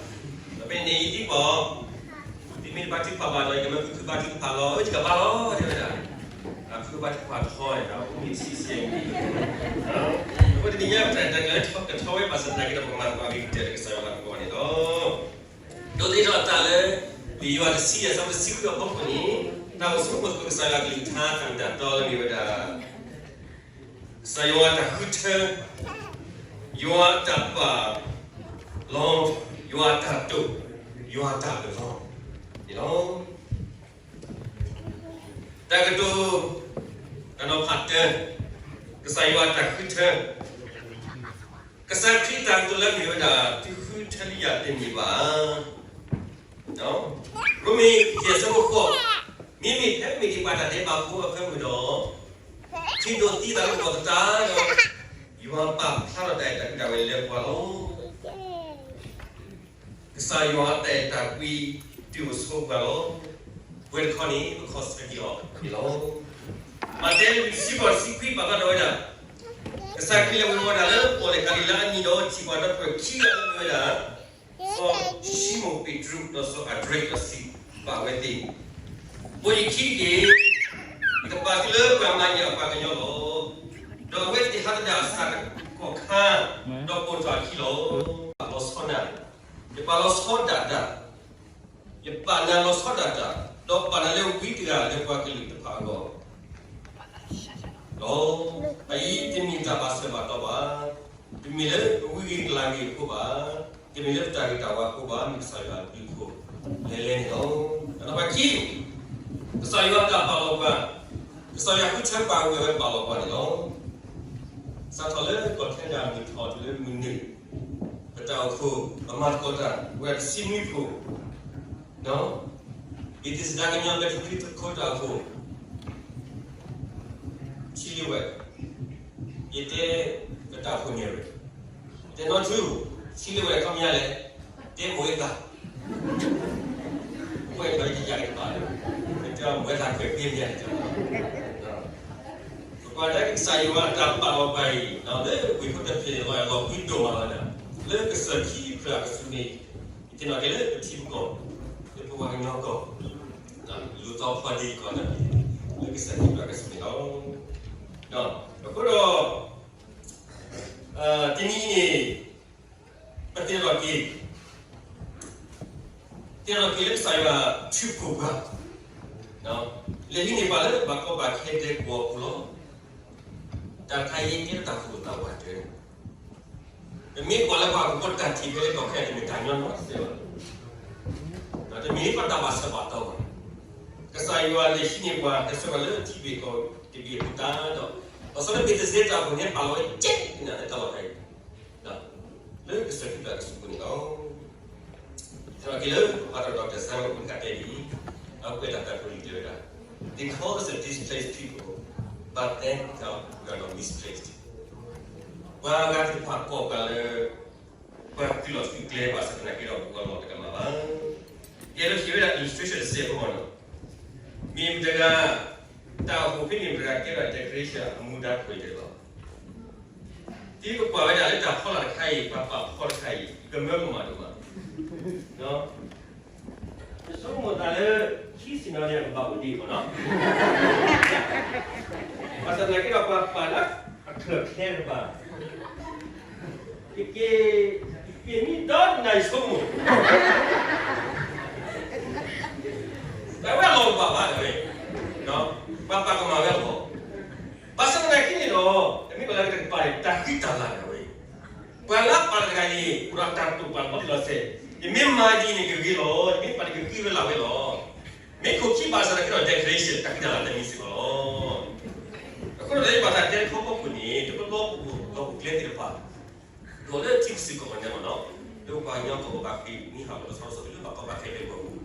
ဖဲန့ၣ်အံၤသံကွၢ်အီၤ, သုမ့ၢ်တဘါထုကဖၣ်ဘၣ်ဒီး ယကမၢဖုဘါထုကဖၣ်လီၤ. အၢ ယကဘါလီၤ တဲဝဲဒၣ်. ဖုဘါထုကဖၣ်ထီ, အအိၣ်မ့ၢ်ဆံဆဲးမံၤ, အဃိတနံၤညါ ပတၢ်ကလၢထီၣ်ကထီဝဲဘၣ်ဆၣ်သနာ်က့ဒီး ပကမၤသကိးအဂ့ၤကတၢၢ်လၢကစၢ်ယွၤဘၣ်သကိးန့ၣ်လီၤ. ဒိးသန့ၤထီၣ်အသးလၢ လံာ်ယိၤဟၣ်တဆံယဲၢ် အဆၢဖိတဆံဃုအဖီခိၣ်န့ၣ်, တၢ်အိၣ်ဆူၣ်အိၣ်ချ့ကစၢ်ယွၤအကလုၢ်ကထါအတၢ်မ့ၢ်ဝဲဒၣ် ကစၢ်ယွၤအတၢ်ဃုထၢ, ယွၤအတၢ်ပာ်လီၤ, ယွၤအတၢ်တိာ်, ယွၤအတၢ်အၢၣ်လီၤန့ၣ်လီၤ. တၢ်ကတိၤ တၢ်နီၤဖးတၢ, ကစၢ်ယွၤအတၢ်ဃုထၢ, ကစၢ်ခရံာ်အတၢ်ကတိၤလၢအမ့ၢ်ဝဲဒၣ် သုဃုထၢလံယၤတမ့ၢ်ဘၣ်. ရိမ့ၤယဲၢ်ဆၢဖိဃိး, မ့မ့ၢ်ဖဲမ့ၢ်ဒံးပှၤတၢ်ဒဲးဘးဖိအဖၢမုၢ်ဒီး ခရံာ်ဒိးသံအသးလၢဂီၤသတးဒီး ယွၤပာ်ဖျါထီၣ်တၢ်အဲၣ်တၢ်ကွံဒၣ်ဝဲလၢပှၤလီၤ. ကစၢ်ယွၤအတၢ်အဲၣ်တၢ်ကွံ တုၤအိၣ်ဆိပှၤလီၤ. ပှဲၤတခီန့ၣ် ပခီၣ်ဆၢက့ၤအီၤန့ၣ်လီၤ. မးသဲလွံၢ်ဆံဃိးဆံခွံပာ်ဖျါထီၣ်ဝဲဒၣ်, က ကစၢ်ခရံာ်လဲၤဝ့ၤဝီၤတၢ်လၢပီၣ်လဲၣ်ကၤလံၤလါအနံၤဒီး ထံၣ်ပှၤဒီပုၢ်ဝဲၢ်ခံဂၤလၢမ့ၢ်ဝဲဒၣ် စီၤၡံမိၣ်ပ့းတရူး ဒီးစီၤအၤဒြ့ဒီးစံးဘၣ်ဝဲသ့ၣ်, ဖိယခံတက့ၢ်, ယကပာ်သုလၢပှၤမၤန့ၢ်အပှၤကညီလီၤ. ဒီးအဝဲသ့ၣ်ဟးသဒၣ်အစၢ်တကီၢ်ခါ, ဒီးပိာ်ထီၣ်အခံလီၤ. ယပာ်လီၤဆီဒၣ်, ယပာ်လီၤဆီဒၣ်တၢ် ယပာ်နၤလီၤဆီဒၣ်တၢ်, ဒီးပာ်နၤလၢဝံတဂၤလၢပှၤကလုာ်တဖၣ်အဂီၢ်လီၤ. အအံၤတမ့ၢ်တၢ်ဘၣ်ဆၢဘၣ်တီၤဘၣ်, တမ့ၢ်လၢပဝံဂ့ၤကလၤဂ့ၤအဃိဘၣ်, တမ့ၢ်လၢပတၢ်ဂ့ၤတၢ်ဝါအဃိဘၣ်, မ့ၢ်ကစၢ်ယွၤအဘျုးအဖှိၣ်လဲၤလဲၤန့ၣ်လီၤ. ဒီးပှၤခံ, ကစၢ်ယွၤတၢ်ပာ်လီၤပှၤ, ကစၢ်ယွၤဃုထၢပှၤဝဲပာ်လီၤပှၤန့ၣ်လီၤ. စးထီၣ်လၢကီၢ်ခဲနဒၤမုၢ်ထီၣ်တုၤလၢမုၢ်နုာ်, ပတၢ်အိၣ်ဖှိၣ် ပမၤသကိးတၢ် ပှၤတဆံနွံဖှိၣ်, ဒီး ယတံၤစဒါကညီဘဲတဖုတခိတၢ်အိၣ်ဖှိၣ် ထံလ့ဝဲ, ယတဲပတၢ်အိၣ်ဖှိၣ်န့ၣ်ရ့ၣ်, တဲနီထူ, ထံလ့ဝဲခီပညီလဲၣ်, တဲမိၢ်ဝဲသၣ်, ဝဲဒီးယယၤကဘၣ်လၢ တဲမိၢ်ဝဲသၣ်ကွဲးဖဲမ့ၢ်န့ၣ် ပကွၢ်ဒၣ်ကစၢ်ယွၤအတၢ်ပာ်လီၤပှၤအံၤ လၢဝ့ၢ်ဖိတဖျၢၣ်န့ၣ် လီၤအဲၣ်လီၤကွံဒိၣ်မးလီၤဒၣ်, လၢကစၢၢ်ခံဖျၢၣ်အကဆူးန့ၣ်, ယသ့ၣ်နီၣ်က့ၤလၢပထံပကီၢ်, လၢပပှၤကညီကီၢ်, လူၤသီဖီဒံကီၢ်န့ၣ်, လၢကစၢၢ်ခံဖျၢၣ်အကဆူးန့ၣ်လီၤ. အဃိဒီး တနံၤအံၤန့ၣ် ပသ့ၣ်နီၣ်က့ၤ, သ့ၣ်နီၣ်က့ၤလၢကစၢ်ယွၤထုးဖှိၣ်ပှၤ, လဲၤဟံးန့ၢ်ပှၤလၢဘၣ်ကီဘၣ်ခဲဒဲကဝီၤပူၤလီၤ. တၢ်တခါအံၤကဲထီၣ်တၢ်သူၣ်အိၣ်သးအိၣ်တၢ်, ပမ့ၢ်ကွၢ်လၢပှၤဟီၣ်ခိၣ်ဖိတၢ်ထံၣ်ဖဲလၢကီၢ်ခဲအံၤ တမ့ၢ်တၢ်ညီနီတစဲးဘၣ်, ဒီးတမ့ၢ်ပတၢ်ဘၣ်ဆၢဘၣ်တီၤဘၣ်. ကစၢ်ယွၤလဲၤဟံးန့ၢ်ပှၤ ဟဲဆှၢပှၤလၢထံဘ့ၣ်ကီၢ်တဘ့ၣ်အပူၤတၢ်ဒီး, ဘၣ်ဆၣ်လၢမ့ၢ်တစဲးတၢ်အိၣ်ဖှိၣ်န့ၣ် ပာ်လီၤဝဲကဲကနၣ်လၢတၢ်လီၢ်တၢ်အံၤ လၢကစၢၢ်ခံဖျၢၣ်အကဆူးပူၤန့ၣ်လီၤ. သနာ်က့လၢ ပှၤဒီး Doctor Simon အဃိတခါတဲဒ်အံၤ, အဝဲကွဲးတၢ်တၢ်ဖိလံၤတဲဝဲဒၣ်, They call us a displaced people, but thank God we are not misplaced. ပှၤဂၤသ့ၣ်တဖၣ်ကိးပှၤလၢ ပှၤသုးလီၢ်သုးကျဲဘၣ်ဆၣ် သနာ်က့ဒီးပှၤလီၢ်တကမၣ်ဘၣ်. ယအဲၣ်ဒိးဟ့ၣ်ဝဲဒၣ် illustration တစဲးဖိမ့ၢ်နီၤ, မ့ၢ်မတဂၤ တၢ်အိၣ်ဖှိၣ်ဖဲန့ၣ် မတဂၤကဲထီၣ် decoration အမူဒါခိၣ်အံၤတလီၢ် သုကကွၢ်ဝဲဒၣ်လၢတၢ်ဖီလာ်တခါအံၤ ပှၤပာ်ဖီတခါအံၤ ကမၢကမၣ်ဒိၣ်မး, ယဆိကမိၣ်သးလၢ ခံဆံနီၤန့ၣ် အကဘၣ်အိၣ်ဒံးမ့ၢ်နီၤ, ဘၣ်ဆၣ်သနာ်က့ဒီး ပှၤပာ်လၢအချၢၣ်ချဲတဘၣ်, ယက့ၤ ယမံဒီနၤ ယဆိကမိၣ် တၢ်ဝဲအလီၢ်တဘၣ်ဘၣ်တဝဲ, ပှၤပာ်ကမၣ်ဝဲအလီၢ်, ဘၣ်ဆၣ်သနာ်က့န့ၣ်ဒီး တမ့ၢ်ပှၤလၢတကပၤန့ၣ် တၢ်ဃံတၢ်လၤန့ၣ်ဝဲ, ပှၤလၢအပာ်တဂၤန့ၣ် အိၣ်ဒီးတၢ်တိာ်ပာ်လီၤတံၢ်လီၤဆဲး, ယမ့ၢ်မၤဒ်န့ၣ်ကဂ့ၤလီၤ, ယမ့ၢ်ပာ်န့ၣ်ကဃံဝဲလၢ်ဝဲလီၤ, မ့ၢ်ခိၣ်ခံဘၣ်ဆၣ်သနာ်က့ဒီး decoration တၢ်ဃံတၢ်လၤတမံၤစ့ၢ်ကီးလီၤ. အဃိဒီးလၢယဘၣ်တၢ်တဲတခီဖီခိၣ်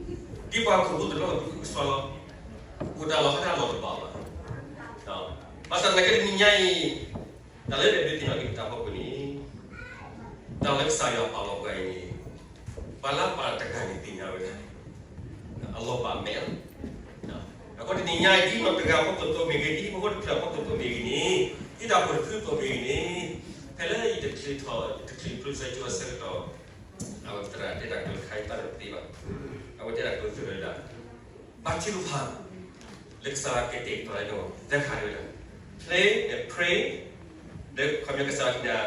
န့ၣ် တဘျီဘျီပအိၣ်လီၤအိၣ်ကျဲသ့ၣ်တဖၣ် ဒီးလၢထံကစၢၢ်ကီၢ်ပူၤန့ၣ်မ့ၢ်နီၤ, လၢပှၤကညီကီၢ်ပူၤဘၣ်ဃ့ၢ်မှံဟးဂီၤလီၤဆီဆီ လၢဘၣ်ကီဘၣ်ခဲဒဲကဝီၤပူၤ, ဒ်ပှၤဟီၣ်ခိၣ်ဖိတဘျီဘျီပကဆှီလီၤ, အိၣ်တၢ်လီၢ်ဟီၣ်တၢ်လီၢ်တဘၣ်ဘၣ်, ဘၣ်ဆၣ်သနာ်က့တနံၤညါအံၤ တၢ်လၢပဒုးသ့ၣ်နီၣ်က့ၤပတၢ်ဖီခိၣ်န့ၣ် တၢ်လၢကစၢ်ယွၤပာ်လီၤပှၤအံၤန့ၣ် ပှၤလၢပာ်တဂၤန့ၣ်သ့ၣ်ညါဝဲဒၣ် အလီၢ်ဘၣ်မဲာ်လီၤ. အဃိတနံၤညါအံၤ ဒ်နီၢ်တဂၤအဖီခိၣ်သိးမ့ၢ်ဂ့ၤ, ဒ်ဟံၣ်ဖိဃီဖိတဖျၢၣ်အဖီခိၣ်သိးမ့ၢ်ဂ့ၤန့ၣ်, ဒ်တၢ်အိၣ်ဖှိၣ်တဖုသိးမ့ၢ်ဂ့ၤန့ၣ်, ဖဲလၢယတချုးထီၣ် တချုးကျိၣ်စၢကၠိအဆၢကတီၢ်, အဝဲသရၣ်တဲတၢ်ကျိၤတခါအံၤ ဘၣ်တသ့ဘၣ်, အဝဲတဲတၢ်ကျိၤသ့ဝဲဒၣ် ဘါထုကဖၣ် လၢကစၢ်ယွၤကတဲာ်ကတီၤလၢနဂီၢ် သၢခါန့ၣ်ဝဲဒၣ်, play and pray, လၢခီပညီကစၢ်ယွၤကနၣ်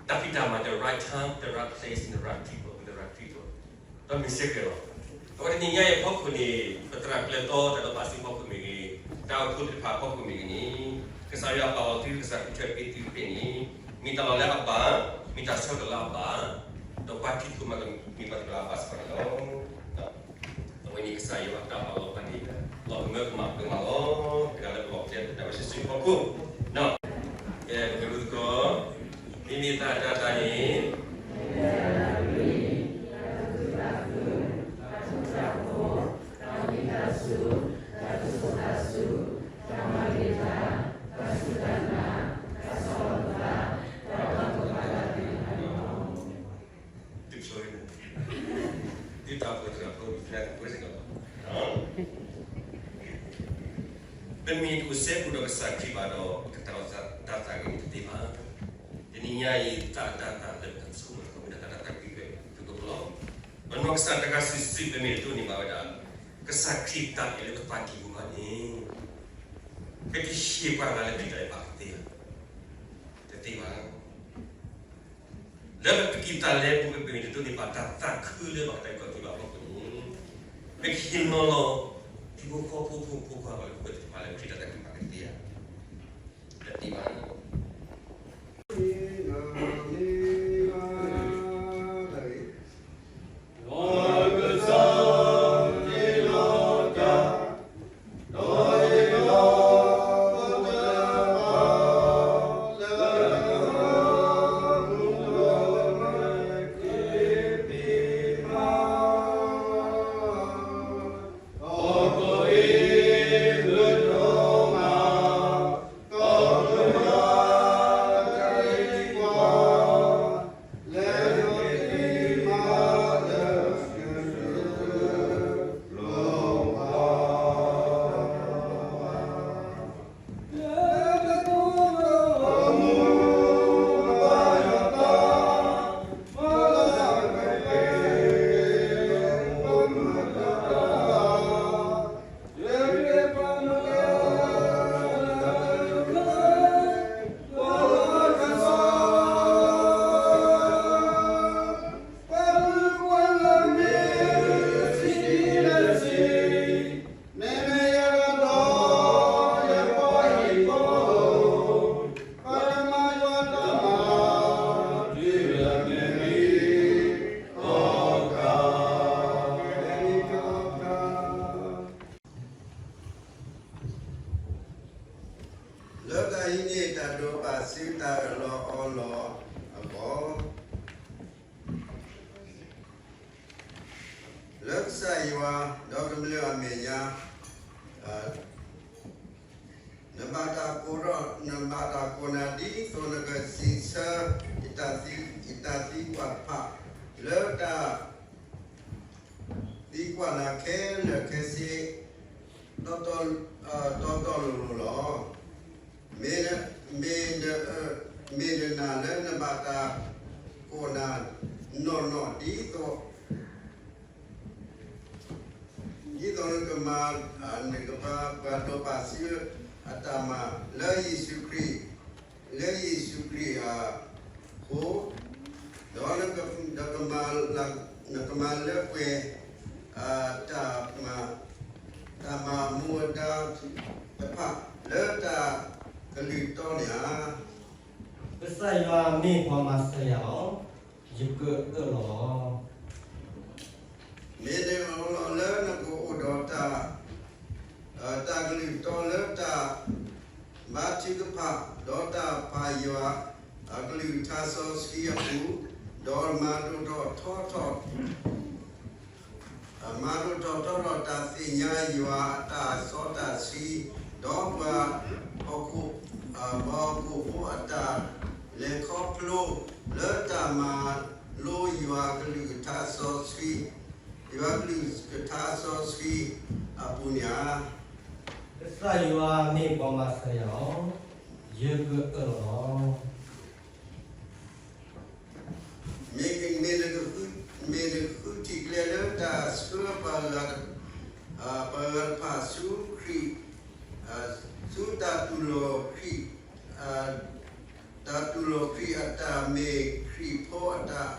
တၢ်ဖံးတၢ်မၤ the right time, the right place, and the right people, with the right people, ဒီးမ့ၢ်စ့ၢ်ကီးလီၤ. အဝဲတနံၤညါအံၤအဖီခိၣ်န့ၣ် ပသရၣ်ကျၢၤသီ တၢ်ဒီးပာ်စံးဖီခိၣ်မ့ၢ်ဂ့ၤ, တၢ်အိၣ်ဖှိၣ်သ့ၣ်တဖၣ်အဖီခိၣ်မ့ၢ်ဂ့ၤန့ၣ်, ကစၢ်ယွၤပာ်လီၤသု ကစၢ်ဃုထၢက့ၤသုဖဲန့ၣ်, မ့ၢ်တၢ်လီၢ်လၢအဘၣ်, မ့ၢ်တၢ်ဆၢကတီၢ်လၢအဘၣ်, ဒီးပှၤထံၣ်သကိးမၤကမံးပှၤသ့ၣ်တဖၣ်လၢအဘၣ်စ့ၢ်ကီးန့ၣ်လီၤ. အဝဲန့ၣ်ကစၢ်ယွၤအတၢ်ပာ်လီၤပှၤန့ၣ် လီၤကမၢကမၣ်ဒိၣ်မးလီၤ. တဂၤလၢပလီၢ်ကျဲ တၢ်ဝဲဆံးဆံးဖီခိၣ်, ကဲ ပကလူသကိး, မ့မ့ၢ်တၢ်တၢ်တၢ်န့ၣ် တဖျိန့ၣ်, ဒ်တၢ်အိၣ်ဖှိၣ်သရၣ်ဖိ ပသရၣ်ဖိစ့ၢ်ကီး, ပမ့ၢ်တအိၣ်စဲဘူးဒီးကစၢ်ခရံာ်ဘၣ်ဒီး ပကတၢ်အိၣ်သးတၢ်သးဂ့ၤန့ၣ်တသ့ဘၣ်. နံၤညါအံၤ တၢ်အတၤသၣ်လၢပတၢ်ဆိကမိၣ်တခီ မ့ၢ်ဒၣ်တၢ်အဲၣ်တၢ်ကွံကဲသုးကပၤလီၤ. ပနီၢ်ကစၢ်တဂၤစုာ်စုာ် ပမ့ၢ်တဒိးန့ၢ်ဘၣ်ဝဲဒၣ် ကစၢ်ခရံာ်တၢ်အဲၣ်လၢပသးကံၢ်ပူၤဘၣ်န့ၣ် ပကဟ့ၣ်ပှၤဂၤလၢခရံာ်တၢ်အဲၣ်ဘၣ်ကသ့ဧါ. တသ့ဘၣ်. လၢပကံၢ်တၢ်လဲၤပူၤ ပမ့ၢ်တဒိးန့ၢ်ဘၣ် တၢ်သးခုလၢပကတဲာ်ကတီၤက့ၤဘၣ်အဖီခိၣ်န့ၣ် ပကဟ့ၣ်နီၤလီၤ ဟံၣ်ဖိဃီဖိ ဖိမုၣ်ဖိခွါ ပှၤလၢပကသ့ၣ်တဖၣ်လၢခရံာ်တၢ်အဲၣ်ဘၣ်ကသ့ဧါ. တသ့ဘၣ်. လၢတၢ်အံၤန့ၣ် တၢ်ဒိးဘၣ်စုတၢ်အၢၣ်လီၤအီလီၤအဂီၢ် လၢကစၢ်ယွၤ ဒီးကမျၢၢ်အမဲာ်ညါ နဘၣ်တၢ်ကိးထီၣ် နဘၣ်တၢ်ကိးနၤ ဒ်သိးနကစံးဆၢ ယတၢ်သံကွၢ်တဖၣ် လၢတၢ် သံကွၢ်နၤခဲလၢာ်ခဲဆ့ တီတီလိၤလိၤလီၤ. မ့ၢ်, မ့ၢ်နနာ်လၢနဘၣ်တၢ်ကိးနၤနီၢ်နီၢ် ဒ်သိး ဒ်သိးနကမၤ နကဘၣ်ပှၤဒိးဘၣ်စုအတၢ်မၤ လၢယ့ၣ်ၡူးခရံာ်, လၢယ့ၣ်ၡူးခရံာ်အဃိ, ဒီး နကမၤလၢပှဲၤ တၢ်မၤ တၢ်မၤမူဒါတဖၣ် လၢတၢ်ကလုၢ်တီန့ၣ်ဧါ. ကစၢ်ယွၤမ့ၢ်ပှၤမၤစၢၤယၤလီၤ. ယကအၢၣ်လီၤလီၤ. မ့ၢ်နအၢၣ်လီၤလၢနကအိၣ်ဒီးတၢ် တၢ်ကလုၢ်တီလၢတၢ်ဘါထုကဖၣ် ဒီးတၢ်ဖးယွၤအကလုၢ်ကထါစီဆှံအပူၤ, ဒီးမၤဒိၣ်ထီၣ်ထီထီၣ် မၤဒိၣ်ထီၣ်ထီထီၣ်တၢ်သ့ၣ်ညါယွၤအတၢ်စီတၢ်ဆှံ, ဒီးပှၤဟီၣ်ခိၣ်, ပှၤဟီၣ်ခိၣ်ဖိအတၢ်လဲၤခီဖျိ လၢတၢ်မၤလိယွၤကလုၢ်ကထါစီဆှံ, ယွၤကလုၢ်ကထါစီဆှံအပူၤန့ၣ်ဧါ. ကစၢ်ယွၤမ့ၢ်ပှၤမၤစၢၤယၤလီၤ. ယကအၢၣ်လီၤလီၤ. မ့ၢ်, မ့ၢ်နကဃုထံၣ်ကျဲလၢတၢ်ဆှၢပှၤဂၤ, ပှၤဂၤတဖၣ်ဆူခရံာ်, ဆူတၢ်တူၢ်လိာ်ခရံာ်, တၢ်တူၢ်လိာ်ခရံာ်အတၢ်မ့ၢ်ခရံာ်ဖိအတၢ်,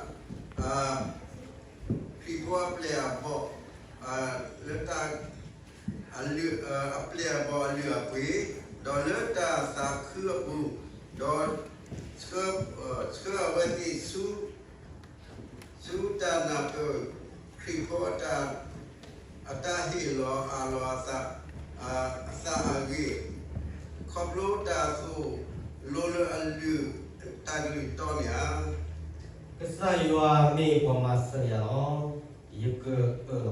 ခရံာ်ဖိအပျဲၢ်အဘီၣ်, လၢတၢ် အပျဲၢ်အဘီၣ်အလုၢ်အပှ့ၤ, ဒီးလၢတၢ်သးခုအပူၤ, ဒီး ဆှၢအဝဲသ့ၣ်ဆူ ဆူတၢ်နၢ်ပၢၢ်ခရံာ်ဖိအတၢ်, အတၢ်ဟ့ၣ်လီၤအးလီၤအသး, အသးအဂ့ၢ်, ခီဖျိတၢ်သိၣ်လိလၢအလုၢ်, တၢ်ကလုၢ်တီန့ၣ်ဧါ. ကစၢ်ယွၤမ့ၢ်ပှၤမၤစၢၤယၤလီၤ. ယကအၢၣ်လီၤလီၤ.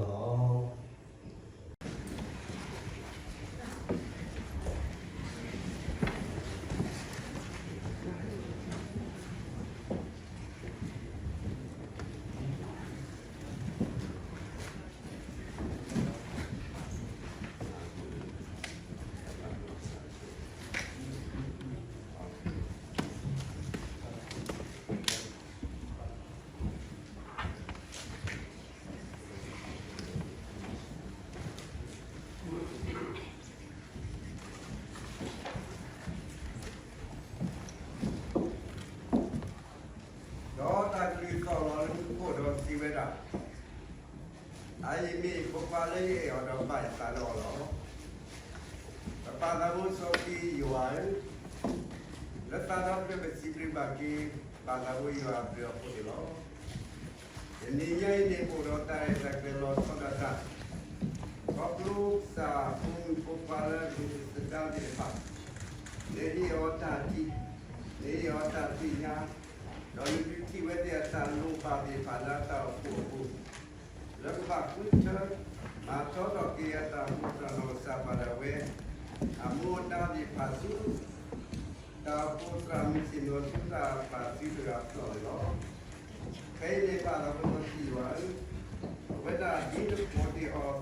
ဖိခွါလၢယအဲၣ်အီၤဒီးဘၣ်ယသးဒီးအီၤလီၤ. ပပၢ်သးဘိစီဆှံယွၤဧၢ, လၢသးဒီဖျၢၣ်ပစံးဘျုးဘၣ်က့ၤ ပၢ်သးဘိယွၤအဘျုးအဖှိၣ်န့ၣ်လီၤ. တနံၤညါအံၤန့ၣ် ပအိၣ်ဒီးတၢ်ရဲၣ်တၢ်ကျဲၤလီၤဆီဒၣ်တၢ်, ခီဖျိကစၢ်ဖိမုၣ်ဖိခွါလၢအမ့ၢ်သဒါသ့ၣ်တဖၣ်, နဟ့ၣ်အီၤတၢ်ထံၣ်, နဟ့ၣ်အီၤတၢ်သ့ၣ်ညါ, ဒီးနဒုးထံၣ်ဝဲသ့ၣ်အတၢ်လိၣ်ဘၣ်သ့ၣ်တဖၣ်လၢအတၢ်အိၣ်ဖှိၣ်အပူၤ လၢကဘၣ်ဃုထၢ မၤထီထီၣ်က့ၤအတၢ်အိၣ်ဖှိၣ်သရၣ်နီၢ်ကစၢ်ပၢ်ဒၣ်ဝဲ အမူအဒါသ့ၣ်တဖၣ်ဆူ တၢ်အိၣ်ဖှိၣ်သရၣ်မုၢ်ဆ့ၣ်နီၤဆူတၢ်ပာ်စုတဂၤအဖျၢၣ်န့ၣ်လီၤ. ဖဲအံၤန့ၣ်ပၢ်သးဘိစီဆှံယွၤဧၢ, အဝဲဒၣ်ဒ်နကိးန့ၢ်အီၤ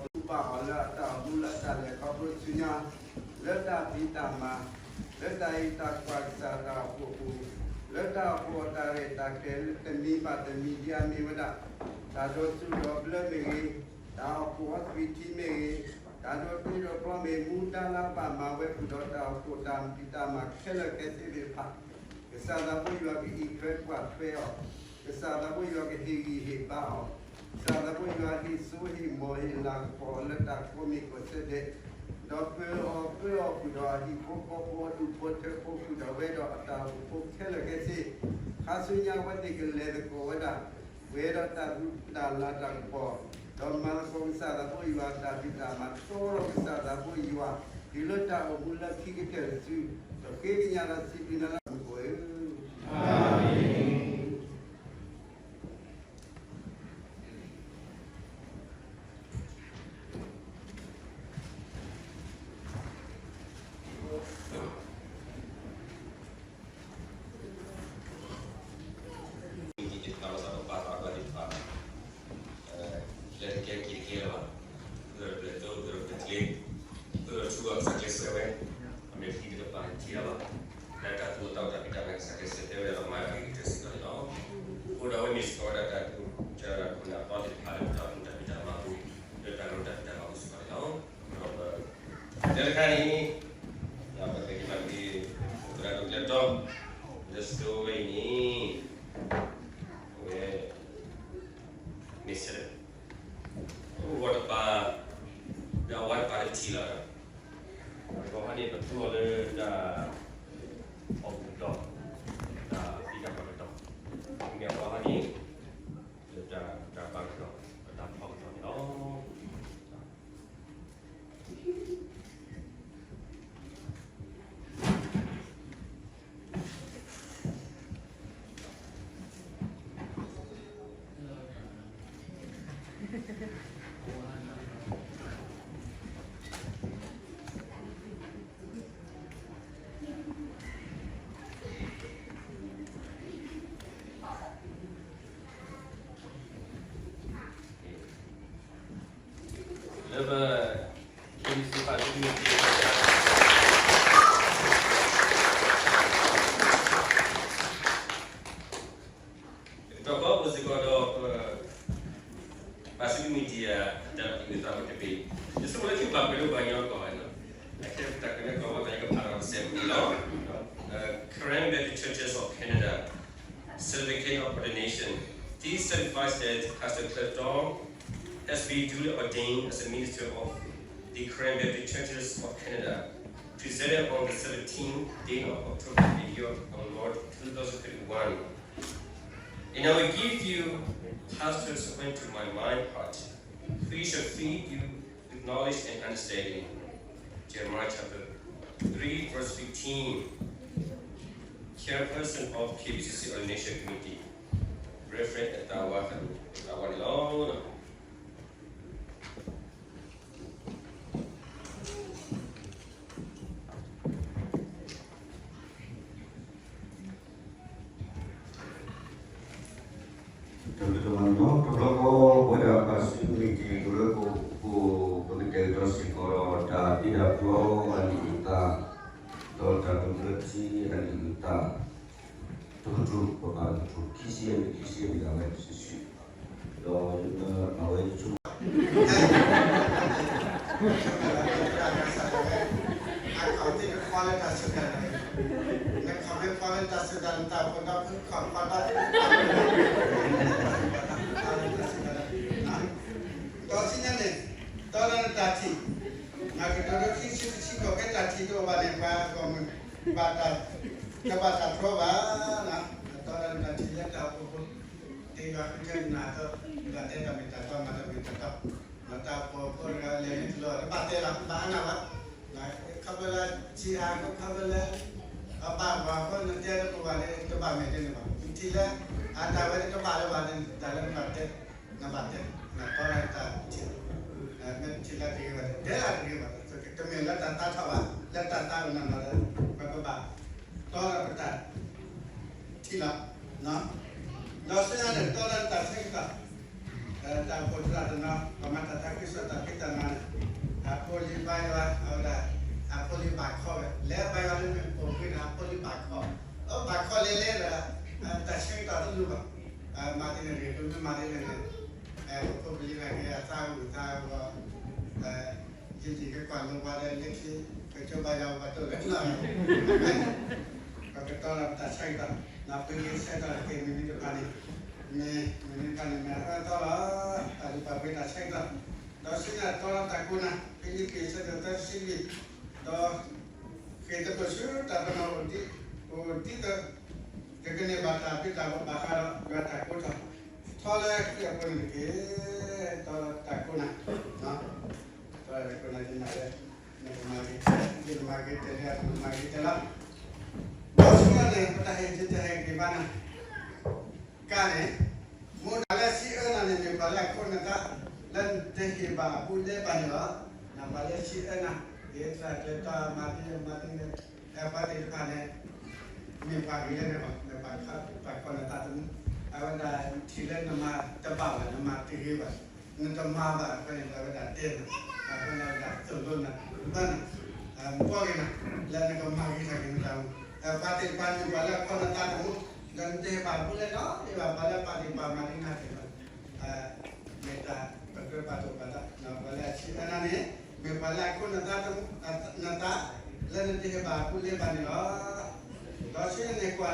သူၣ်ဘၣ်အီၤလၢအတၢ်အိၣ်မူလၢအတၢ်လဲၤခီဖျိဆူညါ လၢတၢ်ဖံးတၢ်မၤ လၢတၢ်အံးတၢ်ကွၢ်ကစၢ်တၢ်အိၣ်ဖှိၣ်အပူၤ, လၢတၢ်အိၣ်ဖှိၣ်အတၢ်ရဲၣ်တၢ်ကျဲၤလၢတမံၤဘၣ်တမံၤဒ်အမ့ၢ်ဝဲဒၣ် တၢ်ဒိးစူၤဒိးဘျၢမ့ၢ်ဂ့ၤ, တၢ်အိၣ်ဖှိၣ်အသွံၣ်ထံမ့ၢ်ဂ့ၤ, တၢ်ဒိးတ့ဒိးဖျီမ့ၢ်ဂ့ၤ မူဒါလၢအဘၣ်မၤဝဲဃုာ်ဒီးတၢ်အိၣ်ဖှိၣ်တၢ်ဖံးတၢ်မၤခဲလၢာ်ခဲဆ့သ့ၣ်တဖၣ် ကစၢ်သးဘိယွၤကအံးထွဲကွၢ်ထွဲအီၤ, ကစၢ်သးဘိယွၤကဟ့ၣ်ဂံၢ်ဟ့ၣ်ဘါအီၤ, ကစၢ်သးဘိယွၤဟ့ၣ်စိဟ့ၣ်မီၤဟ့ၣ်လၤကပီၤအီၤလၢတၢ်ကိးမံၤကိးဆၢဒဲး, ဒီးပၢၤအီၤပၢအီၤဃုာ်ဒီးအဟံၣ်ဖိဃီဖိအဒူၣ်ဖိထၢဖိဃုာ်ဒီးဝဲဒီးအတၢ်အိၣ်ဖှိၣ်ဖိခဲလၢာ်ခဲဆ့, ခါဆူညါအဝဲသ့ၣ်ကလဲၤသကိးဝဲဒၣ် ပှဲၤဒီးတၢ်သူၣ်တၢ်လၤတၢ်ကပီၤ, ဒီးမၤသကိးကစၢ်သးဘိယွၤတၢ်ဖံးတၢ်မၤတီဒီးကစၢ်သးဘိယွၤ တုၤလၢတၢ်အိၣ်မူလၢခံကတၢၢ်တစု, ဒီးဃ့ကညးဒီးစံးဘျုးနၤလၢမူခိၣ်ဧၢ လၢတကဲက့ၤတကဲလၢၤဘၣ်, သုးဒီးပျဲၢ်တိ, သုးဒီးပျဲၢ်ကျ့, သုးဒီးထူအကစၢ်ကျဲးစၢးဝဲ, အမ့ၢ်ပဟံၣ်တကပၤထံၣ်လၢၤဘၣ်, လၢတၢ်သူၣ်အိၣ်သးအိၣ်တၢ်ဖံးတၢ်မၤကစၢ်ကျဲးစၢးတဲဝဲဒၣ်ဒီးမၤက့ၤကတၢၢ်စ့ၢ်ကီးန့ၣ်လီၤ. အဃိဒီးအဝဲမ့ၢ်စ့ၢ်ကီးဝဲဒၣ်တၢ်ဒိးတၢ်ဒိးခိၣ်န့ၣ်အသီသ့ၣ်တဖၣ်လၢပတၢ်အိၣ်မူတၢ်ဖံးတၢ်မၤအပူၤ, လၢတၢ်လိၣ်တၢ်ဖံးတၢ်မၤအပူၤစ့ၢ်ကီးန့ၣ်လီၤ. ဒီးပ တၢ်တခါန့ၣ်, ဒီးပကက့ၤမၤက့ၤ သရၣ်ဒိၣ်ကျဲတီ, လၢစတိဝဲအံၤန့ၣ်, အဝဲ မ့ၢ်ဆဲး အိၣ်ဂီၤတပၤ, ဒီးအဝါတပၤလၢထံလီၤ. အဂီၢ်ဟါန့ၣ် ပသူအီၤလၢတၢ် အီၣ်ပူၤကတီၢ်, တၢ်ဖံးတၢ်မၤကတီၢ်, မ့ၢ်အဝါဟါန့ၣ် လၢတၢ် တၢ်ပာ်ကတီၢ်, တၢ်ဖီကတီၢ်န့ၣ်လီၤ. လၢပ KBC ပာ်စုကမံးတံာ် တကတီၢ်ဃီအိၣ်စ့ၢ်ကီးဒီး ပ ပာ်စုကမံးတံာ် တၢ်သးဝံၣ်တဘ့ၣ်, ယဆိကမိၣ်လၢခံပာ်ကွဲးလၢပှၤကညီကျိာ်ဘၣ်, အခဲပတၢ်ကွဲးလၢကျိာ်ဘၣ်သး ယကဖးဒီးတစဲးဖိန့ၣ်လီၤ. Karen Baptist Churches of Canada Certificate of Ordination. This certifies that Pastor Clem Tong has been duly ordained as a minister of the Karen Baptist Churches of Canada, presented on the seventeenth day of October, the year of our Lord, two thousand twenty-one. And I will give you pastors according to my mind heart, which shall feed you with knowledge and understanding. Jeremiah chapter three, verse fifteen. Chairperson of KBCC Ordination Committee, Reverend Etawa Hadu, Etawa န့ၣ်လီၤ. တဘျီဃီ ပဝဲဒၣ်ပာ်စုကမံးတံာ် ကရၢခိၣ် ပကတဲာ်ကတီၤစ့ၢ်ကီးဒီး တၢ်သံတၢ်ပှီၤအလံာ်အုၣ်သး, ဒီးတၢ်ဒိးဘျၢထံအလံာ်အုၣ်သး, တကတြူၢ် ပဘၣ်တကတြူၢ် ခံဆံယဲၢ်နံၣ် ခံဆံယဲၢ်နံၣ် အဝဲစုာ်စုာ်, ဒီးအဝဲယဆိကမိၣ် ဒီးဆူညါန့ၣ် တီလၢနတၢ်ထံၣ်, ကတိၤဒိခံဆံတဆံဃိး ဖဲတၢ်ထံၣ်တအိၣ်ဘၣ်န့ၣ် ပှၤအဂီၢ်မုၢ် ဘၣ်တၢ်, တဘၣ်တၢ်တြီဘၣ်, တီလၢနတၢ်ထံၣ်လၢတၢ်အိၣ်ဖှိၣ်ဖိ, တ့ယွၤဃုထၢနၤအသိး ဘၣ်တဲတၢ်မ့ၢ်တၢ်တီ မၤတၢ်မ့ၢ်တၢ်တီ, တၢ်အိၣ်ဖှိၣ်ဖိတဂၤလဲၤန့ၣ်တလီၤ တဘၣ်တဲလီၤ ဘၣ်အါနၢ်ဘၣ်, ခီဖျိလၢ ဆံးအါ ခီဖျိလၢ အဘၣ်ပှၤအဃိ နတဲတပူၤဘၣ်န့ၣ် တဘၣ်မဲာ်ဒ်န့ၣ်ဘၣ်, နထံၣ်လၢ အတၢ်ဝဲန့ၣ်တဘၣ်လၢၤဘၣ်န့ၣ် တၢ်လၢနဘၣ်တဲ, နဘၣ်တဲ, နတီလၢနတၢ်ထံၣ်, မ့ၢ်ထံၣ်လၢတဂ့ၤဘၣ် တဲလၢတဂ့ၤဘၣ်, တမ့ၢ်လၢတၢ်သးထီၣ်ဘၣ်, လၢတၢ်သးအိၣ်နီၢ်နီၢ်ဒီး ပကဘၣ်တီလၢပတၢ် ထံၣ်လီၤ, ဒီးဆူညါန့ၣ် တီလၢနတၢ်ဆၢကတီၢ်, တၢ်အိၣ်ဖှိၣ်သရၣ်တနီၤ ပှၤမၤတၢ်သးခုကစီၣ်တၢ်ဖံးတၢ်မၤန့ၣ်, အဖိလံၤဘါယွၤ အဝဲဒၣ် အဖိလံၤဘၣ်ခီဝဲ လဲၤဘါယွၤလၢမ့ၢ်အိၣ်ဘှံးဒီး အဖိလံၤဘၣ်ခီ, အဘၣ်ခီလဲၤလဲၤဒီး တၢ်ဆၢကတီၢ်တလိၣ်ဘၣ်, မၤသ့န့ၣ်ဂ့ၤ ပမ့ၢ်မၤသ့န့ၣ်န့ၣ်, ပဖိပလံၤဘၣ်ဂ့ၤအသးဝံၣ်သးဝီ ယံာ်ယံာ်ကကွၢ်လိပှၤဒီးလၢခံ ပကၠိဘါယွၤပှၤတအိၣ်လၢနီၢ်, ပကတီလီၤပတၢ်ဆၢကတီၢ်, ပဂ့ၤဆၢကတီၢ်က့ၤမုၢ်နံၤတဖၣ်န့ၣ်, မ့ၢ်မုၢ်နံၤတဖၣ်န့ၣ် မ့ၢ်အအၢအသီလီၤ, တၢ်လုၢ်ပာ်ပှ့ၤတၢ်ဆၢကတီၢ်, ဒီးဆူညါတီလီၤတၢ်ကိးနၤ ဖံလံးပံၤ အဆၢဒိၣ်သၢ ဆံလွံၢ်, ဒီး ဃ့ၢ်သကိးဆူတၢ်ပနီၣ်အိၣ်ဒ်သိး ကကန့ၢ်ဘၣ်တၢ်ဘျုးတၢ်ဖှိၣ်ဘၣ်ဃးဒီးယွၤတၢ်ကိးထီၣ်, ထီလၢခရံာ်အပူၤန့ၣ်တက့ၢ်, တီလီၤတၢ်ကိးနၤ, တီလီၤတၢ်ကိးနၤ ယနာ်လၢ နကမၤဂ့ၤ, ယကမၤဂ့ၤတၢ်လၢ နကမၤဂ့ၤတၢ်လီၤ, ဒီးဆူညါန့ၣ် ပတၢ်ဟ့ၣ်ဂံၢ်တၢ်ဟ့ၣ်ဂံၢ်ဘါနၤ ကါန့ၣ်, မိၢ်တၢ်လၢစံးအၢနၤန့ၣ် မ့ၢ်ပှၤလၢအခိးနသး လၢနတဟ့ၣ်ဘၣ်အပူၤလၢဘၣ်န့ၣ်လီၤ. နပှၤလၢစံးအၢနၤ, ဟ့ၣ်သရၣ်ကျဲၤတီမၤသ့မၤသ့န့ၣ်, ပှၤသ့ၣ်တဖၣ်န့ၣ် မ့ၢ်ပှၤဂ့ၤလၢန့ၣ်လီၤ, မ့ၢ်ပှၤခိးနသးသမူ, အဝဲဒၣ်ထံၣ်လၢနမၤတဘၣ်ဘၣ် နမၤတဂ့ၤဘၣ်, နတမၤဘၣ်အဃိန့ၣ် အဝဲဒၣ်တဲနၤ, အဃိန့ၣ် အဝဲဒၣ်သိၣ်လိနၤ, ဘၣ်နၤ ပီၢ်က့ၤနၤ လၢနကမၤဂ့ၤထီၣ်က့ၤနတၢ်အိၣ်မူ, ပှၤသ့ၣ်တဖၣ်န့ၣ် ပှၤလၢအခိးနသးသမူ, ဒီးနတဟ့ၣ်ဘၣ်အပူၤလၢနီတမံၤဘၣ်, ပှၤလၢပာ်သ့ၣ်ပာ်မၤဒ်နၤသ့ၣ်တဖၣ်, မ့ၢ်တၢ်ပကြၢးပာ်သူၣ်ပာ်သး, ပှၤလၢအစံးအၢနၤန့ၣ် မ့ၢ်ပှၤလၢအခိးနသးသမူ, နသး, လၢနတဟ့ၣ်ဘၣ်အပူၤလၢဘၣ်န့ၣ်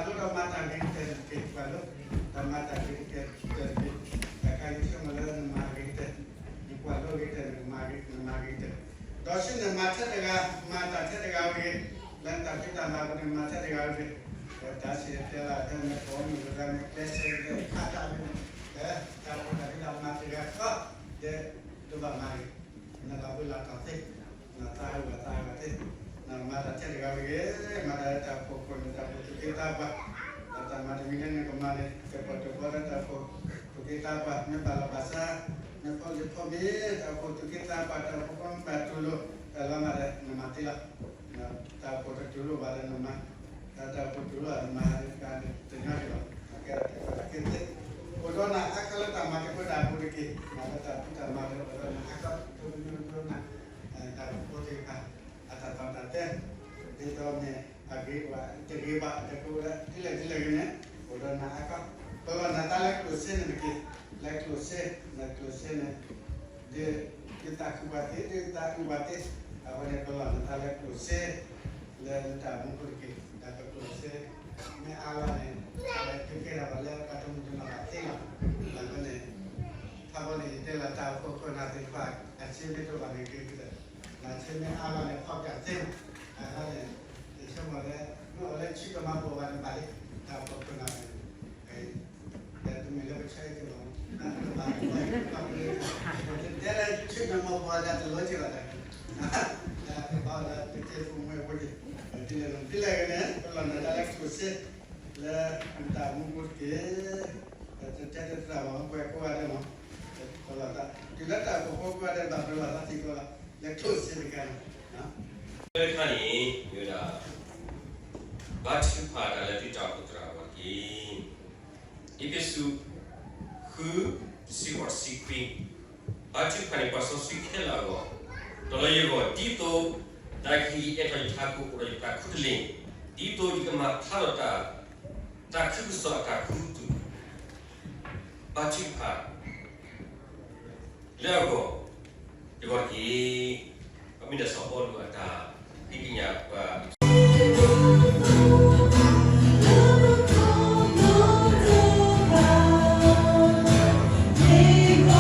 လီၤ. ဒီးဆူညါန့ၣ် ကွၢ်လိဒီးမၤတၢ်ဂ့ၤကတၢၢ်တက့ၢ်, ကွၢ်လိ, ဒီးမၤတၢ်ဂ့ၤကတၢၢ်တက့ၢ်, တၢ်ခါယဆိကမိၣ်လၢနမၤဂ့ၤကတၢၢ်, နကွၢ်လိဂ့ၤကတၢၢ် နကမၤဂ့ၤ, နမၤဂ့ၤကတၢၢ်, ဒီးဆူညါန့ၣ် မၤထဲတဂၤ, မၤတၢ်ထဲတဂၤဝဲဂ့ၤ, လၢနတၢ်ဖံးတၢ်မၤပူၤန့ၣ် မၤထဲတဂၤဝဲဂ့ၤ, ဒီးတၢ်စံၣ်တဲၤတဲလီၤ ဖဲမ့ၢ်ပိာ်မုၣ်တဂၤမ့ၢ်ကျဲးစၢးဂ့ၤခးတၢ်မ့ၢ်, တၢ်ဖိတၢ်လံၤမၤတဂၤဃီ, ဒီးတဘၣ်မၤဂ့ၤ, နလီၤဘှံးလီၤတီၤသ့, နသးဝံၣ်သးဝီသ့, နမၤတၢ်ထဲတဂၤဝဲဂ့ၤ, မၤတၢ်လၢတၢ်အိၣ်ဖှိၣ်ခိၣ်န့ၣ် တၢ်အိၣ်ဖှိၣ်သူၣ်က့သးပှၢ်, ဒီးတၢ်မၤတမံၤလၢနကမၤန့ၣ် ကပီၤတဘီလၢတၢ်အိၣ်ဖှိၣ်သူၣ်က့သးပှၢ်, မ့ၢ်ဘၣ်လီၤဘၣ်စး, မ့ၢ်ဖိလံၤဖိမ့ၢ် တၢ်အိၣ်ဖှိၣ်သူၣ်က့သးပှၢ်, တၢ်အိၣ်ဖှိၣ်ဖိမ့ၢ်ဘၣ်တူၢ်လိာ်, တၢ်လီၤမၢ်ဒီး နမၤသ့လီၤ. တၢ်အိၣ်ဖှိၣ်တတူၢ်လိာ်ဘၣ်ဒီးနမၤ, တၢ်အိၣ်ဖှိၣ်တူၢ်လိာ်နမၤ, တၢ်အိၣ်ဖှိၣ်တတူၢ်လိာ်ဘၣ်ဒီးနမၤသ့, အိၣ်ဒီးနၤအါခီလၢတၢ်မၤသကိးတၢ်အပူၤတက့ၢ်, မ့ၢ်လၢတၢ်ဖံးတၢ်မၤလၢအိၣ်ဒီးနၤအါခီ, ဒိကနၣ်ဒိကနၣ်, တၢ်အိၣ်ဖှိၣ်ဖိသ့ၣ်တဖၣ် အတၢ်တီတၢ်တဲ, ဒ်သိးမ့ၢ်အဂ့ၤဘၣ်တဂ့ၤဘၣ် တကအိၣ်လၢဒ်လဲၣ်ဒ်လဲၣ်ဂ့ၤန့ၣ်, အိၣ်ဒီးနၤအါခီ, ပလီၢ်နသးလၢကျိၣ်စ့န့ၣ်တက့ၢ်, လၢကျိၣ်စ့, နကျိၣ်စ့န့ၣ်, ဒ်ယသးခုပှၤသ့, ဒ်ယသးအုးပှၤသ့, အဃိန့ၣ် ပလီၢ်နသးလၢကျိၣ်စ့, လၢနတၢ်မူခိၣ်တက့ၢ်, ဒီးပကျိၣ်စ့ မ့ၢ်အါလီၤန့ၣ်, အဝဲကဲထီၣ်ဘၣ်လၢပှၤတမုၢ်တနီၤဘၣ်သ့လီၤ. အဃိန့ၣ်, ထီဘိန့ၣ် ယတဲလီၤတၢ်အိၣ်ဖှိၣ်ခိၣ်နၢ်သ့ၣ်တဖၣ် အစ့မ့ၢ်တအိၣ်ဘၣ်န့ၣ်ဂ့ၤကတၢၢ်, အစ့မ့ၢ်အါလီၤန့ၣ် ဖီၣ်ပၠးသ့မး, အဃိန့ၣ်, ယဆိကမိၣ်လၢ မ့ၢ်အိၣ်လၢဆံးကမၤပိာ်ဘၣ်န့ၣ်ဘၣ်လံ, တၢ်အိၣ်ဖှိၣ်ခိၣ်နၢ်န့ၣ် တမ့ၢ်လၢပဆၢအံၤက့ၤလီၤ, တဘၣ်, တဲလၢဆံးကမၤပိာ်ဘၣ်ဒီးတလီၤက့ၤဘၣ်တၢ်, ဘၣ်လၢပကဲဖိမုၣ်ဖိက့ၤ, ဒ်လဲၣ်ဒ်လဲၣ်ဂ့ၤန့ၣ် ပလီၢ်နသးလၢကျိၣ်စ့, လၢနတၢ်မူခိၣ်တက့ၢ်, တတဲတတြၢ်မး ပှၤကိးဂၤဒဲးမး, ပလီၢ်သး, တုၤလၢတၢ်အိၣ်ဖှိၣ်ဖိကိးဂၤဒဲးဘၣ်ပလီၢ်သးသံကွၢ်လီၤ, လၢကျိၣ်စ့တက့ၢ်န့ၣ် တခါန့ၣ် မ့ၢ်ဝဲဒၣ် ဘါထုကဖၣ်တၢ်လၢသုတၢ်အိၣ်ဖှိၣ်သရၣ်အဂီၢ်တက့ၢ်. အ့းဖ့းစူး ဃု တဆံဃိး တဆံခွံ, ဘါထုကဖၣ်န့ၣ် ပှၤစီဆှံခဲလၢာ်အဂီၢ်, ဒီးလၢယဂီၢ်, ဒ်သိးတၢ်ကဟ့ၣ်အဲးထီၣ်ယထးခိၣ် အိၣ်ဒီးယသးခုတလ့ၢ်, ဒ်သိးယကမၤဖျါထီၣ်တၢ်, တၢ်ခုကစီၣ်အတၢ်ခူသူၣ်, ဘါထုကဖၣ် လၢအဂီၢ်, ယဂီၢ်တက့ၢ်. အမ့ၢ်ဒၣ်စီၤပီလူးအတၢ်ဃ့ကညး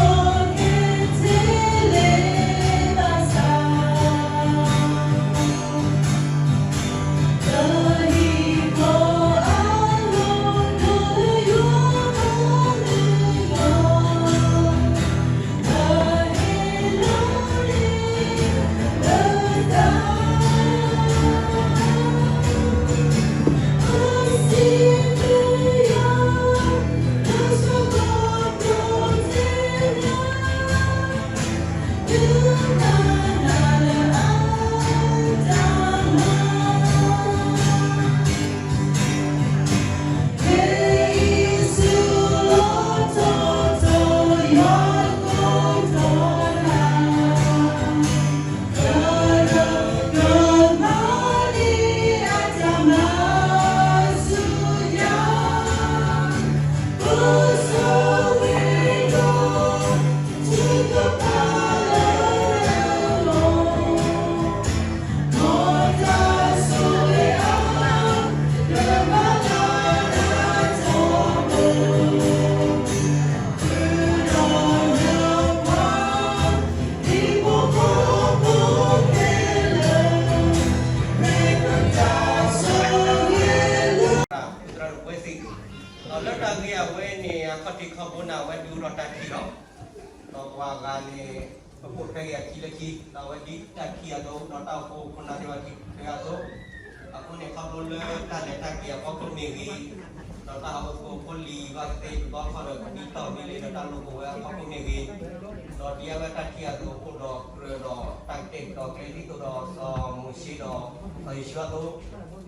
ပှၤ အဝဲဒုးအိၣ်ဒီးတၢ်ထံၣ်လီၤ. ဒီးပှၤဂၤန့ၣ် ပကိးထွဲက့ၤအခံလၢခံ ဒီးအဝဲဒ်တၢ်ထံၣ်အသိး ဒီးတၢ်အိၣ်ဖှိၣ်ဖိနၢ်သ့ၣ်တဖၣ်ထံၣ်ထွဲအသိး, အဃိန့ၣ် ခီဖျိလၢတၢ်လဲၤတၢ်က့ၤအဖီခိၣ်မ့ၢ်ဂ့ၤ, ဒီးတၢ်ဟးအိၣ်သကိးဖိလံၤဘၣ်သ့ၣ်တဘျီခီဒီး ကဒံတီၢ်မ့ၢ်လ့ဒီးတၢ်လိာ်ကဝဲအဖီခိၣ်မ့ၢ်ဂ့ၤ, ဒီးဒ်အဝဲတၢ်ထံၣ်အသိး အိၣ်ဒီးကြၢးဒီးတၢ်ကတဲာ်ကတီၤကျဲဒ်သိးဒီးစီၤမိၤၡ့ဒီးစီၤယိၤၡူအသိး,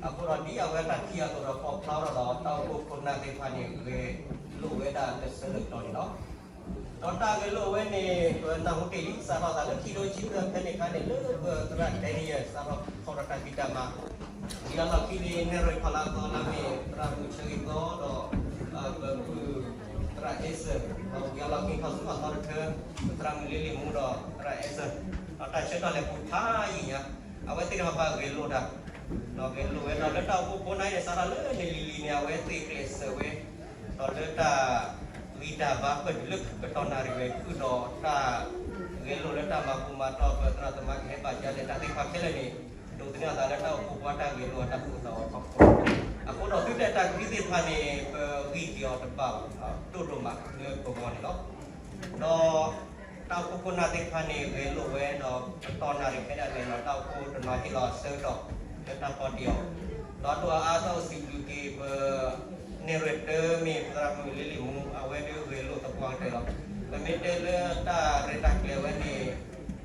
အဃိဒီးဒ်အဝဲတၢ်ထံၣ်အသိးဒီး ပိာ်ဖျါထီၣ်ဒီးတၢ်အိၣ်ဖှိၣ်ဖိနၢ်သ့ၣ်တဖၣ်န့ၣ် ဂဲၤလိာ်ဝဲဒၣ်တဆၢကတီၢ်န့ၣ်လီၤ. ဒီးတၢ်ဂဲၤလိာ်ဝဲန့ၣ် ပနၢ်ဟူတ့ၢ်လံ စးထီၣ်သးလၢခံထိဆံသၢဖဲန့ၣ်အခါန့ၣ် လၢပသရၣ်ဒဲနံယဲၢ် စးထီၣ်ဖီၣ်ဒီးတၢ်ဖံးတၢ်မၤ, ဝံၤအလီၢ်ခံန့ၣ် နဲၣ်ရွဲၣ်ဖီလာ်အသီလၢမ့ၢ်သရၣ်မုၣ်ဆၢဂ့ၤသီဒီး ပပုၢ်သရၣ်အဲစၢၢ်, ဒီးဝံၤအလီၢ်ခံထီၣ်ဆူအသီတထၢ ပသရၣ်မုၣ်လ့လ့ၣ်မူဒီးသရၣ်အဲစၢၢ်, ဒီးတၢ်ဆၢကတီၢ်လဲၤပူၤဖးယံာ်ညါ, အဝဲသ့ၣ်တဖၣ်ဘၣ်ဂဲၤလိာ်တၢ်, ဒီးဂဲၤလိာ်ဝဲဒီးလၢတၢ်အိၣ်ဖှိၣ်ဖိနၢ်အံၤန့ၣ် စးထီၣ်လၢန့ၣ်လံၤလံၤန့ၣ် အဝဲသ့ၣ်ကျဲးစၢးဝဲ ဒီးလၢတၢ်ဂံၢ်တၢ်ဘါပၢၢ်တုၤလၢကတီၢ်နၣ်ရံၣ်ဝဲ ဃုာ်ဒီးတၢ်ဂဲၤလိာ်လၢတၢ်မၤပူၤမၤတီၢ် ပသရၣ်သမါကဟဲဘၣ်ယါလဲၣ် တၢ်သ့ၣ်တဖၣ်ခဲလၢာ်န့ၣ် ဒိးသန့ၤအသးလၢတၢ်အိၣ်ဖှိၣ်ဖိအတၢ်ဂဲၤလိာ်အတၢ်သူၣ်အိၣ်သးအိၣ်ဖီခိၣ်, အဃိဒီးသုတဲတၢ်ကသံၣ်သ့ၣ်တဖၣ်န့ၣ် ပဂံၢ်က့ၤအီၤတဘၣ်ဘၣ်, ဒိၣ်ဒိၣ်မးလၢပဂီၢ်န့ၣ်လီၤ. ဒီးတၢ်အိၣ်ဖှိၣ်ဖိနၢ်သ့ၣ်တဖၣ်န့ၣ် ဂဲၤလိာ်ဝဲဒီးကတီၢ်နၣ်ရံၣ်ဖဲဒၣ်လဲာ်ဒီး တၢ်အိၣ်ဖှိၣ်တနီၤဟ့ၣ်လီၤအဆၢကတီၢ်လၢတၢ်ဖီတ့ၢ်အီၤ, ဒီးဒိၣ်အါအါတၢ်အိၣ်စံးဘျုးက့ၤပ နဲၣ်ရွဲၣ်တၢမ့ၢ်သရၣ်မုၣ်လ့လ့ၣ်မူ အဝဲဒၣ်ဂဲၤလိာ်သပှၢ်ကတၢၢ်လီၤ. ပမ့ၢ်တဲလၢတၢ်ရဲၣ်တၢ်ကျဲၤဝဲန့ၣ်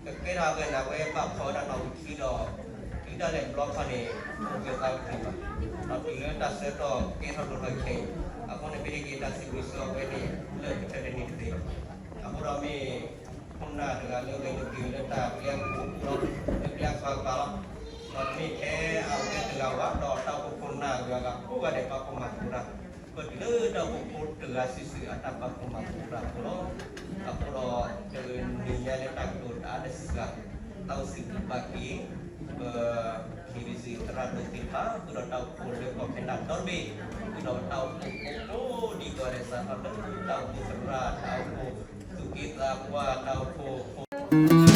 ကကဲထီၣ်အဂ့ၢ်န့ၣ် အဝဲဘၣ်ဖီၣ်ဝဲဒၣ်နီၣ်ဂံၢ်ခံဒီး တုၤဒၣ်လဲာ်တဘျီခီန့ၣ် အိၣ်ဘှံးသးကတၢၢ်ဘၣ်, ဒီးတုၤလၢတၢ်ဆၢကတီၢ်ကဲထီၣ်လိၣ်ထီၣ်ခဲအံၤ, အဃိန့ၣ် ပဟ့ၣ်က့ၤတၢ်စံးဘျုးဆူအဝဲန့ၣ် လၢကတၢၢ်တနံၤတသ့ဘၣ်. အဃိဒီးမ့ၢ် ခိၣ်နၢ်တဂၤလၢဂဲၤလိာ်က့ၤလၢတၢ်ပျဲပူၤလီၤ, လၢပျဲပူၤကပၤလီၤ, ဒီးမ့ၢ်ထဲအဝဲတဂၤဝဲဒီးတၢ်အိၣ်ဖှိၣ်ဖိနၢ်ဂၤဂၤကိးဂၤဒဲးပာ်ဖှိၣ်မၤသကိးတၢ်, ပတုၤလၢတၢ်အိၣ်ဖှိၣ်ဖိတဂၤစုာ်စုာ်အတၢ်ပာ်ဖှိၣ်မၤသကိးတၢ်အဃိလီၤ. အဃိဒီးတနံၤညါလၢတၢ်ကတိၤတအါတစှၤ တၢ်အိၣ်စံးဘျုးဘၣ်က့ၤ ပ ခ့ရံစံၣ် သရၣ်ဒိၣ်သ့ၣ်တဖၣ် ဃုာ်ဒီးတၢ်အိၣ်ဖှိၣ်လၢကီၢ်ခဲနဒၤဒီတဘ့ၣ်, ဃုာ်ဒီးတၢ်အိၣ်ဖှိၣ်ဖိဒ်သိးဒီးစးထီၣ်လၢတၢ်အိၣ်ဖှိၣ်သရၣ် တၢ်အိၣ်ဖှိၣ်သူၣ်က့သးပှၢ် တၢ်အိၣ်ဖှိၣ်ဖိ